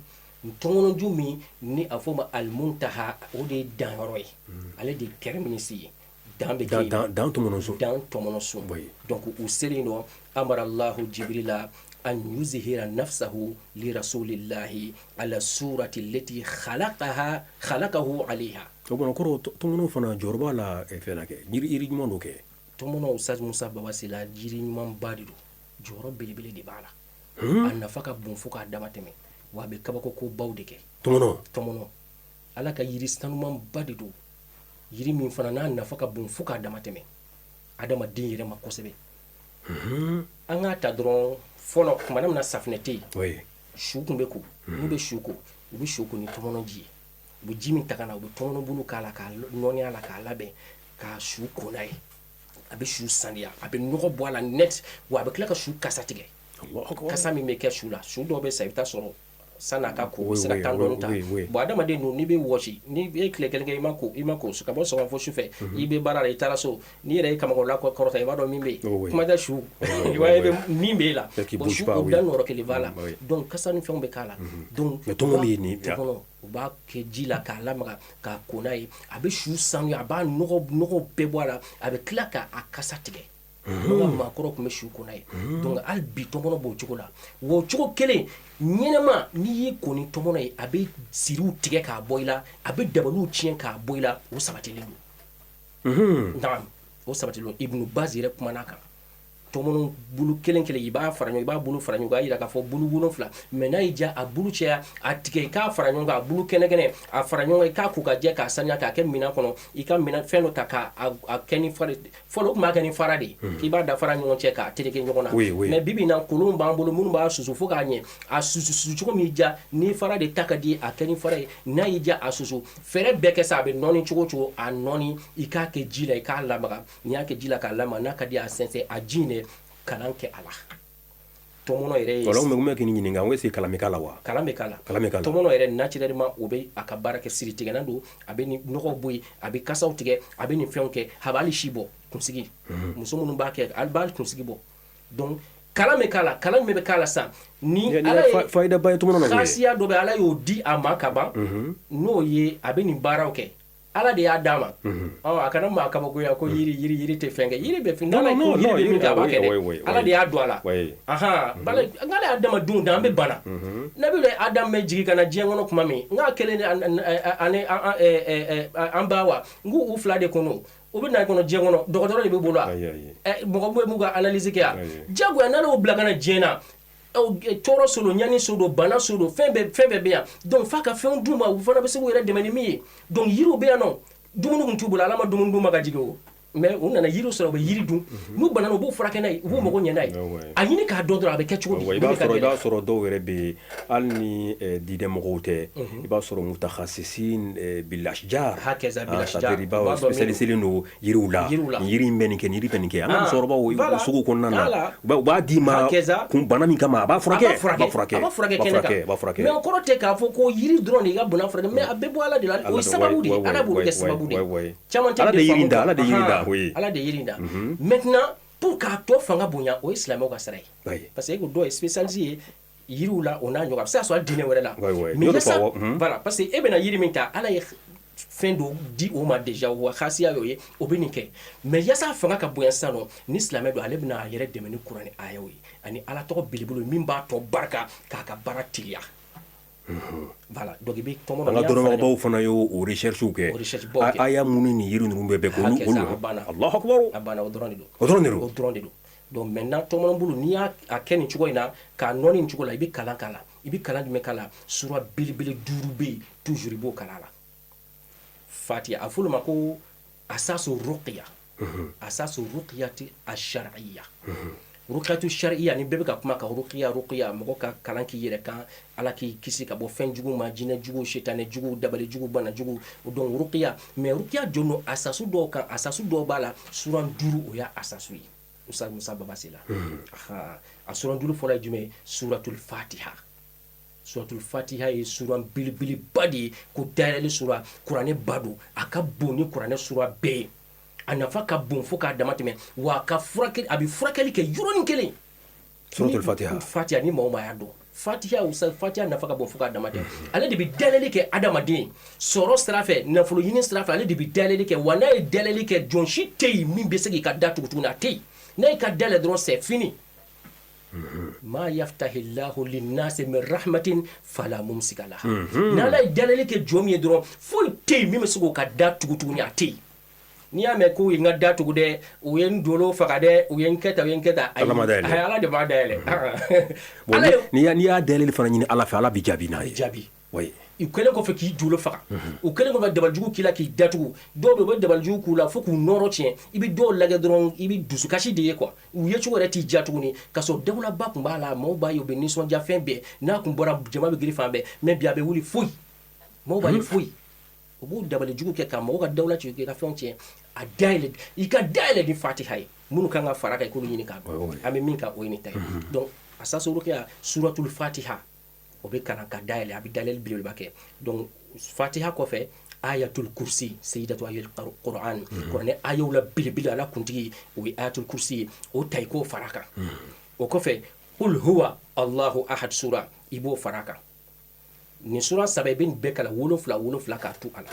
tɔmɔnɔju min ni a fɔ ma Alimuntaha, o de ye danyɔrɔ ye, ale de ye terminus ye, dan bɛ kɛ dan dan tɔmɔnɔ sun. Dan tɔmɔnɔ sun. Donc u selen dɔ, amara Allahu Jibrila an yuzhira nafsahu li rasulillahi ala surati lati khalaqaha khalaqahu alayha. O kɔnɔ kɔrɔ, tɔmɔnɔ fana jɔyɔrɔ b'a la fɛn na kɛ, yiri ɲuman dɔ kɛ. Tɔmɔnɔ, Ustaz Musa Baba Sila, jiri ɲumanba de don, jɔyɔrɔ belebele de b'a la. A nafa ka bon fo k'a dama tɛmɛ, wa a bɛ kabako ko baw de kɛ. Tɔmɔnɔ. Tɔmɔnɔ, Ala ka yiri sanumanba de don, yiri min fana n'a nafa ka bon fo k'a dama tɛmɛ adamaden yɛrɛ ma kosɛbɛ. An k'a ta dɔrɔn, fɔlɔ kumana min na safinɛ tɛ yen, su tun bɛ ko, n'u bɛ su ko, u bɛ su ko ni tɔmɔnɔ ji ye. U bɛ ji min ta ka na, u bɛ tɔmɔnɔ bulu k'a la, k'a nɔɔniya la, k'a labɛn, k'a su ko n'a ye. A bɛ su saniya, a bɛ nɔgɔ bɔ a la net, wa a bɛ tila ka su kasa tigɛ. Kasa min bɛ kɛ su la, su dɔw bɛ sa, i bɛ taa sɔrɔ san'a ka ko, se ka tan dɔɔni ta. Bon, adamaden dun, n'i bɛ wɔsi, ni e tile kelen kɛ i ma ko, i ma ko ka bɔ sɔgɔma fo sufɛ, i bɛ baara la, i taara so, n'i yɛrɛ ye kamakɔrɔla kɔrɔta, i b'a dɔn min bɛ yen, kuma tɛ su, i b'a ye min bɛ e la. Bon, su o da nɔrɔ kelen b'a la, donc kasa ni fɛnw bɛ k'a la. Donc tɔmɔnɔ. U b'a kɛ ji la k'a lamaga k'a ko n'a ye, a bɛ su sanuya, a b'a nɔgɔ bɛɛ bɔ a la, a bɛ tila k'a kasa tigɛ. An ka maakɔrɔ tun bɛ su ko n'a ye. Donc hali bi tɔmɔnɔ b'o cogo la. Wa o cogo kelen ɲɛnɛma, n'i y'i ko ni tɔmɔnɔ ye, a bɛ siriw tigɛ k'a bɔ i la, a bɛ dabaliw tiɲɛ k'a bɔ i la. O sabatilen don. Naam, o sabatilen don. Ibnu Baz yɛrɛ kumana kan. Tɔmɔnɔ bulu kelen kelen, i b'a fara ɲɔgɔn, i b'a bulu fara ɲɔgɔn kan, a jira k'a fɔ bulu 7. Mais n'a y'i diya, a bulu cɛya, a tigɛ, i k'a fara ɲɔgɔn kan, a bulu kɛnɛ kɛnɛ, a fara ɲɔgɔn kan, i k'a ko ka jɛ, k'a saniya, k'a kɛ minɛn kɔnɔ. I ka minɛn fɛn dɔ ta k'a kɛ ni fara. Fɔlɔ, u tun b'a kɛ ni fara de ye, k'i b'a da fara ɲɔgɔn cɛ k'a tereke ɲɔgɔn na. Mais bi bi in na, kolon b'an bolo minnu b'a susu fo k'a ɲɛ. A susu susu cogo min y'i diya, ni fara de ta ka di, a kɛ ni fara ye. N'a y'i diya, a susu fɛɛrɛ bɛɛ kɛ sa, a bɛ nɔɔni cogo cogo, a nɔɔni, i k'a kɛ ji la, i k'a lamaga. N'i y'a kɛ ji la k'a lamaga, n'a ka di, a sɛnsɛn, a ji in de kalan kɛ a la. Tɔmɔnɔ yɛrɛ ye Wala n bɛ k'i ɲininka, n ko est ce que kalan bɛ k'a la wa? Kalan bɛ k'a la. Kalan bɛ k'a la. Tɔmɔnɔ yɛrɛ, naturellement, o bɛ a ka baara kɛ, siri tigɛlan don, a bɛ nin nɔgɔw bɔ yen, a bɛ kasaw tigɛ, a bɛ nin fɛnw kɛ, a bɛ hali si bɔ kunsigi. Muso minnu b'a kɛ, a b'a kunsigi bɔ. Donc kalan bɛ k'a la. Kalan min bɛ k'a la sisan, ni Ala ye fayida ba ye tɔmɔnɔ na. Khasiya dɔ bɛ, Ala y'o di a ma ka ban, n'o ye a bɛ nin baaraw kɛ. Ala de y'a d'a ma. A kana maa kabakoya ko yiri yiri yiri tɛ fɛn kɛ, yiri bɛ fɛn, n'Ala ko yiri bɛ min kɛ, a b'a kɛ dɛ. Ala de y'a don a la. Ahan, n'Ala y'a adamadenw dan, an bɛ bana. Nabi Adam bɛ jigin ka na diɲɛ kɔnɔ tuma min, n k'a kelen ani an ba wa, n k'u fila de kɔnɔ, u bɛ na kɔnɔ diɲɛ kɔnɔ, dɔgɔtɔrɔ de bɛ bolo wa, mɔgɔ bɛ m'u ka analyse kɛ yan, diyagoya n'Ala y'o bila ka na diɲɛ na, tɔɔrɔ so don, ɲani so don, bana so don, fɛn bɛɛ fɛn bɛɛ bɛ yan. Donc f'a ka fɛnw d'u ma, u fana bɛ se k'u yɛrɛ dɛmɛ ni min ye. Donc yiriw bɛ yan nɔ, dumuni tun t'u bolo, Ala ma dumuni d'u ma ka jigin o, mais u nana yiriw sɔrɔ, u bɛ yiri dun, n'u banana, u b'u furakɛ n'a ye, u b'u mago ɲɛ n'a ye. A ɲini k'a dɔn dɔrɔn a bɛ kɛ cogo di. I b'a sɔrɔ dɔw yɛrɛ bɛ yen, hali ni diinɛ mɔgɔw tɛ, i b'a sɔrɔ mutakhasisin bil ashjar, hakaza bil ashjar, i b'a spécialisé don yiriw la, nin yiri in bɛ nin kɛ, nin yiri bɛ nin kɛ. An ka musokɔrɔbaw sugu kɔnɔna na, u b'a d'i ma kun bana min kama, a b'a furakɛ, a b'a furakɛ, a b'a furakɛ kɛnɛ kan. A b'a furakɛ. Mais o kɔrɔ tɛ k'a fɔ ko yiri dɔrɔn de i ka bana furakɛ, mais a bɛɛ bɔ Ala de la, o ye sababu de ye, Ala b'olu kɛ sababu de ye. Caman tɛ. Ala de yiri da, Ala de yiri da, oui. Ala de yiri da. Maintenant, pour k'a tɔ fanga bonya, o ye silamɛw ka sira ye, parce que e ko dɔw ye spécialiste ye yiriw la, o n'a ɲɔgɔn, a bɛ se ka sɔrɔ hali diinɛ wɛrɛ la. Mais yasa, voilà, parce que e bɛna yiri min ta, Ala ye fɛn dɔ di o ma déjà, o khasiya y'o ye, o bɛ nin kɛ. Mais yasa fanga ka bonya sisan nɔ, ni silamɛ don, ale bɛna a yɛrɛ dɛmɛ ni kuranɛ ayaw ye ani Ala tɔgɔ belebele min b'a tɔ barika k'a ka baara teliya. Voilà, donc i bɛ tɔmɔnɔ. An ka dɔnnibagaw fana y'o recherche kɛ, aya minnu ni yiri ninnu bɛɛ bɛ k'olu olu. A banna. Allahu akbar. A banna, o dɔrɔn de don. O dɔrɔn de don. O dɔrɔn de don. Donc maintenant, tɔmɔnɔ bulu, n'i y'a kɛ nin cogo in na, k'a nɔɔni nin cogo la, i bɛ kalan k'a la. I bɛ kalan jumɛn k'a la? Sura belebele 5 bɛ yen, toujours i b'o kalan a la. Fatiha, a f'olu ma ko asasu ruqya, asasu ruqyati ash-shar'iyya. Rukiyatu sariya ni bɛɛ bɛ ka kuma ka rukiya rukiya, mɔgɔ ka kalan k'i yɛrɛ kan, Ala k'i kisi ka bɔ fɛn jugu ma, jinɛ jugu, sitanɛ jugu, dabali jugu, bana jugu. Donc rukiya, mais rukiya jɔn don asasu dɔw kan, asasu dɔw b'a la, suran 5 o y'a asasu ye. Ustaz Musa Baba Sila, a suran 5 fɔlɔ ye jumɛn ye? Suratul Fatiha. Suratul Fatiha ye suran belebeleba de ye, ko dayɛlɛli sura, kuranɛ ba don, a ka bon ni kuranɛ sura bɛɛ ye, a nafa ka bon fo k'a dama tɛmɛ, wa a ka furakɛli, a bɛ furakɛli kɛ yɔrɔnin kelen. Suratul Fatiha. Fatiha, ni maa o maa y'a dɔn, Fatiha, Ustaz, Fatiha nafa ka bon fo k'a dama tɛmɛ. Ale de bɛ dayɛlɛli kɛ adamaden sɔrɔ sira fɛ, nafolo ɲini sira fɛ, ale de bɛ dayɛlɛli kɛ. Wa n'a ye dayɛlɛli kɛ, jɔn si tɛ yen min bɛ se k'i ka da tugu tuguni, a tɛ yen. N'a y'i ka dayɛlɛ dɔrɔn, c'est fini. Ma yaftahillahu linnasi min rahmatin fala mumsika laha. N'Ala ye dayɛlɛli kɛ jɔn min ye dɔrɔn, foyi tɛ yen min bɛ se k'o ka da tugu tuguni, a tɛ yen. N'i y'a mɛn k'u ye n ka da tugu dɛ, u ye n dolo faga dɛ, u ye n kɛ tan, u ye n kɛ tan, ayi, Ala ma dayɛlɛ. Ayi, Ala de b'a dayɛlɛ. Bon, Ala ye n'i y'a dayɛlɛli fana ɲini Ala fɛ, Ala b'i jaabi n'a ye. Jaabi. Oui. U kɛlen kɔfɛ k'i dolo faga, u kɛlen kɔfɛ dabalijugu k'i la k'i datugu, dɔw bɛ yen, u bɛ dabalijugu k'u la fo k'u nɔrɔ tiɲɛ. I bɛ dɔw lajɛ dɔrɔn, i bɛ dusukasi de ye quoi, u ye cogo yɛrɛ t'i diya tuguni, ka sɔrɔ dawulaba tun b'a la, maaw b'a ye, u bɛ nisɔndiya fɛn bɛɛ n'a kun bɔra, jama bɛ girin fan bɛɛ. Mais bi a bɛ wuli, foyi, maaw b'a ye, foyi. U b'u dabalijugu kɛ ka mɔgɔw ka dawula ci, k'i ka fɛnw tiɲɛ. A dayɛlɛ, i ka dayɛlɛ ni Fatiha ye. Minnu kan ka fara kan, i k'olu ɲini k'a dɔn. An bɛ min kan, o ye nin ta ye. Donc a sasorokiya, Suratul Fatiha, o bɛ kalan ka dayɛlɛ, a bɛ dayɛlɛli belebeleba kɛ. Donc Fatiha kɔfɛ, Ayatul Kursi, Seyidatu Ayatul Quran, kuranɛ ayaw la belebele, Ala kuntigi, o ye Ayatul Kursi ye, o ta i k'o fara kan. O kɔfɛ, Qul huwa Allahu ahad sura, i b'o fara kan. Nin sura 3, i bɛ nin bɛɛ kalan 7 7 k'a to a la.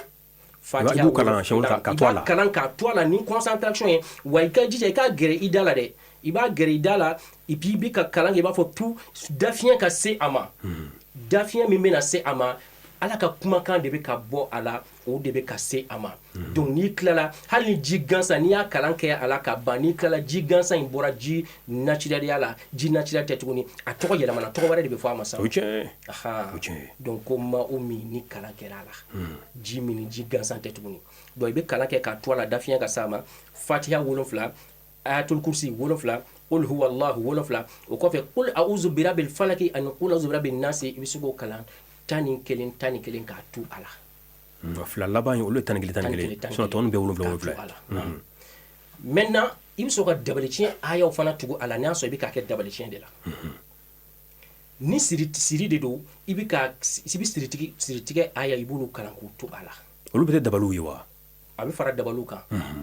I b'u kalan siɲɛ wolonwula ka to a la. I b'a kalan k'a to a la ni concentration ye. Wa i ka jija i k'a gɛrɛ i da la dɛ, i b'a gɛrɛ i da la, et puis i bɛ ka kalan kɛ, i b'a fɔ tout dafiɲɛ ka se a ma. Dafiɲɛ min bɛna se a ma, Ala ka kumakan de bɛ ka bɔ a la, o de bɛ ka se a ma. Donc n'i tilala, hali ni ji gansan, n'i y'a kalan kɛ a la ka ban, n'i tilala, ji gansan in bɔra ji naturel la, ji naturel tɛ tuguni, a tɔgɔ yɛlɛmana, tɔgɔ wɛrɛ de bɛ fɔ a ma sisan. O tiɲɛ. Ahan. O tiɲɛ. Donc ko ma o min ni kalan kɛra a la, ji min ni ji gansan tɛ tuguni. Donc i bɛ kalan kɛ k'a to a la, dafiɲɛ ka s'a ma. Fatiha 7, Ayatul Kursi 7, Qul huwa Allahu 7. O kɔfɛ, Qul a'udhu birabil falaki ani Qul a'udhu birabin nasi, i bɛ se k'o kalan 11 11 k'a tu a la. Fila laban ye, olu ye 11 11, sinon tɔ ninnu bɛɛ 7 7. A la. Maintenant i bɛ sɔrɔ ka dabali tiɲɛ ayaw fana tugu a la, n'a sɔrɔ i bɛ k'a kɛ dabali tiɲɛ de la. Ni siri siri de don, i bɛ ka i bɛ siritigi siritigɛ aya, i b'olu kalan k'u to a la. Olu bɛ kɛ dabaliw ye wa? A bɛ fara dabaliw kan,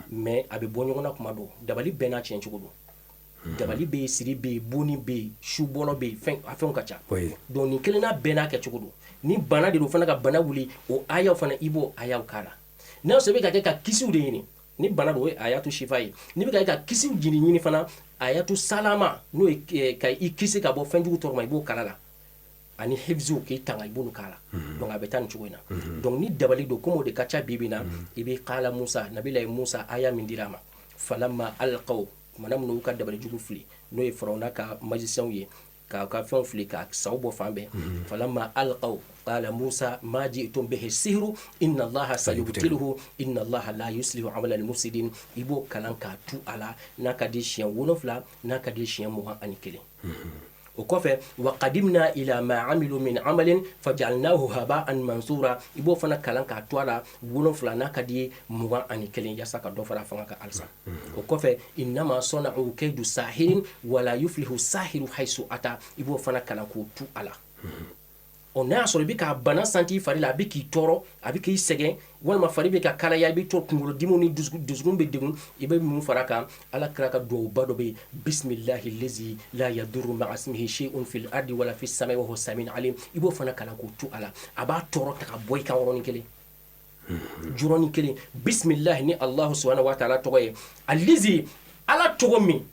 mais a bɛ bɔ ɲɔgɔn na kuma dɔw. Dabali bɛɛ n'a tiɲɛ cogo don. Dabali bɛ yen, siri bɛ yen, bonni bɛ yen, subɔlɔ bɛ yen, fɛn a fɛnw ka ca. Donc nin kelenna bɛɛ n'a kɛ cogo don. Ni bana de don fana, ka bana wuli, o ayaw fana, i b'o ayaw k'a la. N'a sɔrɔ i bɛ ka kɛ ka kisiw de ɲini, ni bana don, o ye ayatu shifa ye. N'i bɛ ka kɛ ka kisiw ɲini ɲini fana, ayatu salama, n'o ye ka i kisi ka bɔ fɛnjugu tɔɔrɔ ma, i b'o kala la, ani hifzu, k'i tanga, i b'olu k'a la. Donc a bɛ taa nin cogo in na. Donc ni dabali don, komi o de ka ca bi bi in na, i bɛ kala Musa, nabila Musa, aya min dira a ma, falamma alqaw, kumana minnu y'u ka dabali jugu fili, n'o ye Farawuna ka magiciens ye, k'a ka fɛnw fili ka saw bɔ fan bɛɛ, falamma alqaw qala Musa ma ji'tum bihi sihru inna Allaha sayubtiluhu inna Allaha la yuslihu amala al-mufsidin. I b'o kalan k'a tu a la, n'a ka di siɲɛ 7, n'a ka di siɲɛ 21. O kɔfɛ, wa qadimna ila ma amilu min amalin fajalnahu haba'an mansura, i b'o fana kalan k'a to a la 7, n'a ka di 21, yasa ka dɔ fara fanga kan halisa. O kɔfɛ, innama sana'u kaydu sahirin wala yuflihu sahiru haythu ata, i b'o fana kalan k'o tu a la. Ɔ, n'a y'a sɔrɔ i bɛ ka bana santi i fari la, a bɛ k'i tɔɔrɔ, a bɛ k'i sɛgɛn, walima fari bɛ ka kalaya, i bɛ to kunkolodimiw ni dusukun bɛ degun, i bɛ mun fara kan? Ala kira ka duwawuba dɔ bɛ yen, bisimilahi lezi la yadurru ma'a ismihi shay'un fil ardi wala fis samai wa huwa samiul alim, i b'o fana kalan k'o tu a la. A b'a tɔɔrɔ ta ka bɔ i kan yɔrɔnin kelen, jɔrɔnin kelen. Bisimilahi, ni Alahu subahana wa taala tɔgɔ ye, alizi, Ala tɔgɔ min,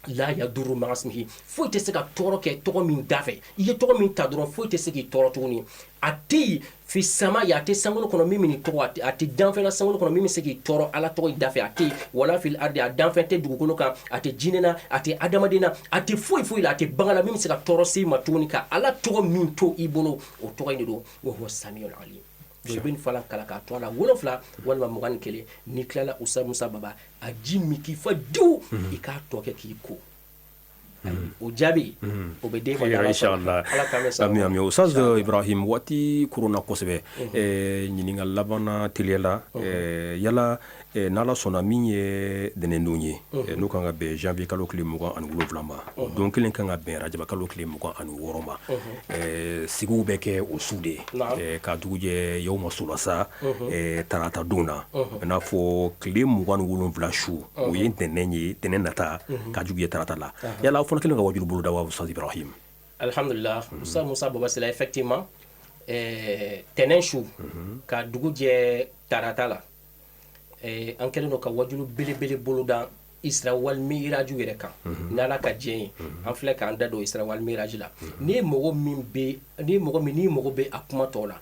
la yadurru ma'a ismihi, foyi tɛ se ka tɔɔrɔ kɛ tɔgɔ min da fɛ. I ye tɔgɔ min ta dɔrɔn, foyi tɛ se k'i tɔɔrɔ tuguni. A tɛ yen fi sama ye, a tɛ sankolo kɔnɔ min nin tɔgɔ, a tɛ danfɛn na sankolo kɔnɔ min bɛ se k'i tɔɔrɔ Ala tɔgɔ in da fɛ, a tɛ yen. Wala fil ardi, a danfɛn tɛ dugukolo kan, a tɛ jinɛ na, a tɛ adamaden na, a tɛ foyi foyi la, a tɛ bagan la min bɛ se ka tɔɔrɔ se i ma tuguni ka Ala tɔgɔ min to i bolo, o tɔgɔ in de don, wa huwa samiul alim. Donc i bɛ nin fana kalan k'a to a la 7 walima 21. N'i tilala, Usa Musa Baba, a ji min k'i fa diw, i k'a tɔ kɛ k'i ko. O jaabi, o bɛ d'e ma. Inshallah. Ala k'an bɛ sɔn. Ami, ami. Ustaz Ibrahim, waati koronna kosɛbɛ. Ɲininkali laban na teliya la, yala n'Ala sɔnna, min ye dɛnɛndon ye, n'o kan ka bɛn janvier kalo tile 27 ma, don kelen kan ka bɛn rajaba kalo tile 26 ma, sigiw bɛ kɛ o su de ka dugujɛ yawma sulasa, tarata don na, i n'a fɔ tile 27 su, o ye ntɛnɛn ye, ntɛnɛn nata ka dugujɛ tarata la. Yala aw fana kɛlen ka wajulu boloda wa, Ustaz Ibrahim? Alhamdulillah, Ustaz Musa Baba Sila, effectivement, tɛnɛn su ka dugu jɛ tarata la, an kɛlen don ka wajulu belebele boloda Isra wal Miraj yɛrɛ kan. N'Ala ka diɲɛ ye, an filɛ k'an da don Isra wal Miraj la. Ni mɔgɔ min bɛ, ni mɔgɔ min n'i mago bɛ a kuma tɔw la,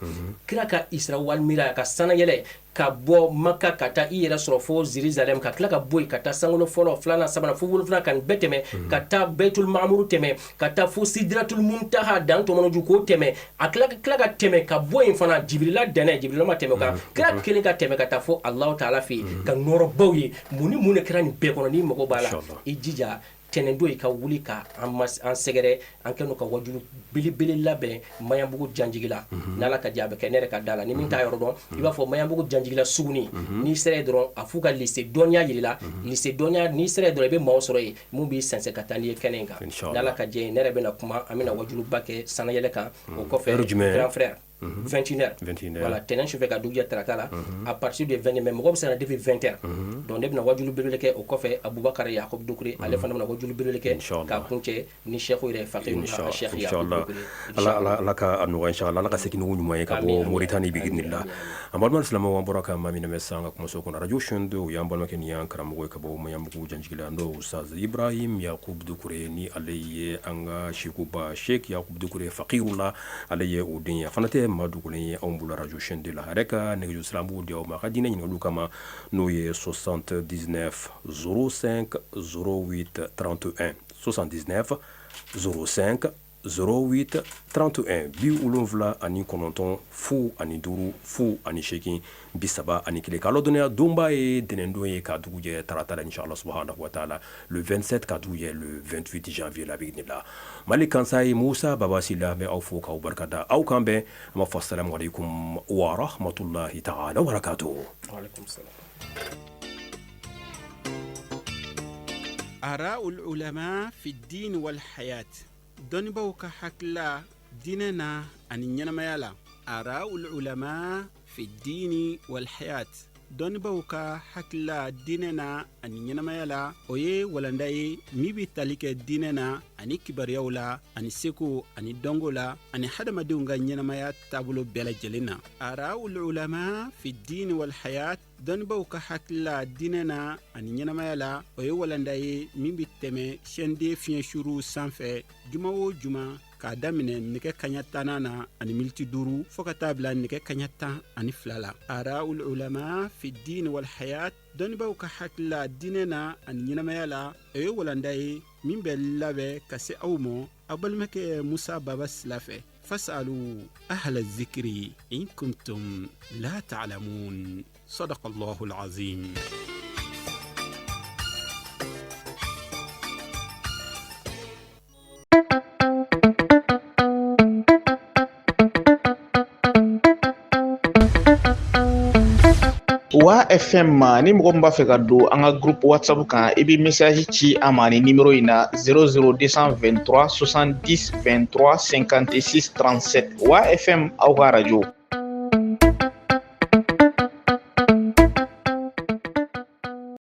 kira ka Isra wal Miraj, ka sanayɛlɛ ka bɔ Maka ka taa i yɛrɛ sɔrɔ fo Jérusalem, ka tila ka bɔ yen ka taa sankolo fɔlɔ, filanan, sabanan, fo wolonwula, ka nin bɛɛ tɛmɛ, ka taa Baitul Mamuru tɛmɛ, ka taa fo Sidratul Muntaha dan tɔmɔnɔju k'o tɛmɛ, a tila ka tɛmɛ ka bɔ yen fana, Jibirila dɛnɛ, Jibirila ma tɛmɛ kan, kira kelen ka tɛmɛ ka taa fo Alahu taala fɛ yen, ka nɔrɔbaw ye. Mun ni mun de kɛra nin bɛɛ kɔnɔ? N'i mago b'a la, i jija tɛnɛn don i ka wuli ka an sɛgɛrɛ. An kɛlen ka wajulu belebele labɛn Maɲanbugu Janjigi la. N'Ala ka jɛ, a bɛ kɛ ne yɛrɛ ka da la. Ni min t'a yɔrɔ dɔn, i b'a fɔ Maɲanbugu Janjigila suguni. N'i sera yen dɔrɔn, a f'u ka lycée dɔnniya yir'i la. Lycée dɔnniya, n'i sera yen dɔrɔn, i bɛ maaw sɔrɔ yen mun b'i sɛnsɛn ka taa n'i ye kɛnɛ in kan. N'Ala ka jɛ ye, ne yɛrɛ bɛna kuma, an bɛna wajuluba kɛ sanayɛlɛ kan. O kɔfɛ, grand frère, 21h. 21h. Voilà, tɛnɛn sufɛ ka dugujɛ tarata la, à partir de 20, mais mɔgɔ bɛ se ka na depuis 20h. Donc ne bɛna wajulu belebele kɛ. O kɔfɛ, Abubakar Yakubu Dukure, ale fana bɛna wajulu belebele kɛ k'a kuncɛ ni Cheikh yɛrɛ, Fakir Cheikh Yakubu Dukure. Ala, Ala ka a nɔgɔya, inshallah. Ala ka segin ni ɲuman ye ka bɔ Mauritanie bi idhnillah. An balima silamɛw, an bɔra ka maa min lamɛn sisan an ka kumaso kɔnɔ, radio chaîne 2, o y'an balimakɛ ni y'an karamɔgɔ ye ka bɔ Maɲanbugu Janjigila, n'o Ustaz Ibrahim Yakubu Dukure, ni ale ye an ka Cheikhouba Cheikh Yakubu Dukure Fakirula, ale ye o den ye. A fana tɛ maa dogolen ye anw bolo radio chaîne 2 la. A yɛrɛ ka nɛgɛjuru sira, an b'o di aw ma a ka diinɛ ɲininkaliw kama, n'o ye 79 05 08 31, 79 05 08 31, 79 05 08 31. K'a ladɔnniya, donba ye dɛnɛndon ye ka dugujɛ tarata la, inshallah subhanahu wa ta'ala, le 27 ka dugujɛ le 28 janvier la bi la. Mali kansa ye Musa Baba Sila bɛ aw fo k'aw barikada. Aw kan bɛn, an b'a fɔ assalamu alaikum wa rahmatullahi ta'ala wa barakatuh. Wa alaikum salam. آراء العلماء في الدين والحياة dɔnnibaw ka hakilila diinɛ na ani ɲɛnamaya la. آراء العلماء في الدين والحياة dɔnnibaw ka hakilila diinɛ na ani ɲɛnamaya la, o ye walanda ye min bɛ tali kɛ diinɛ na ani kibaruyaw la ani seko ani dɔnko la ani hadamadenw ka ɲɛnamaya taabolo bɛɛ lajɛlen na. آراء العلماء في الدين والحياة dɔnnibaw ka hakilila diinɛ na ani ɲɛnamaya la, o ye walanda ye min bɛ tɛmɛ chaîne 2 fiɲɛ suruw sanfɛ juma o juma, k'a daminɛ nɛgɛ kaɲa 10nan na ani miniti 5 fɔɔ ka taa bila nɛgɛ kaɲa 12 la. آراء العلماء في الدين والحياة dɔnnibaw ka hakilila diinɛ na ani ɲɛnamaya la, o ye walanda ye min bɛ labɛn ka se aw ma aw balimakɛ Musa Baba Sila fɛ. فاسألوا أهل الذكر إن كنتم لا تعلمون. صدق الله العظيم. Wa FM, ni mɔgɔ min b'a fɛ ka don an ka groupe WhatsApp kan, i bɛ message ci an ma ni numéro in na: 00223 70 23 56 37. Wa FM, aw ka radio.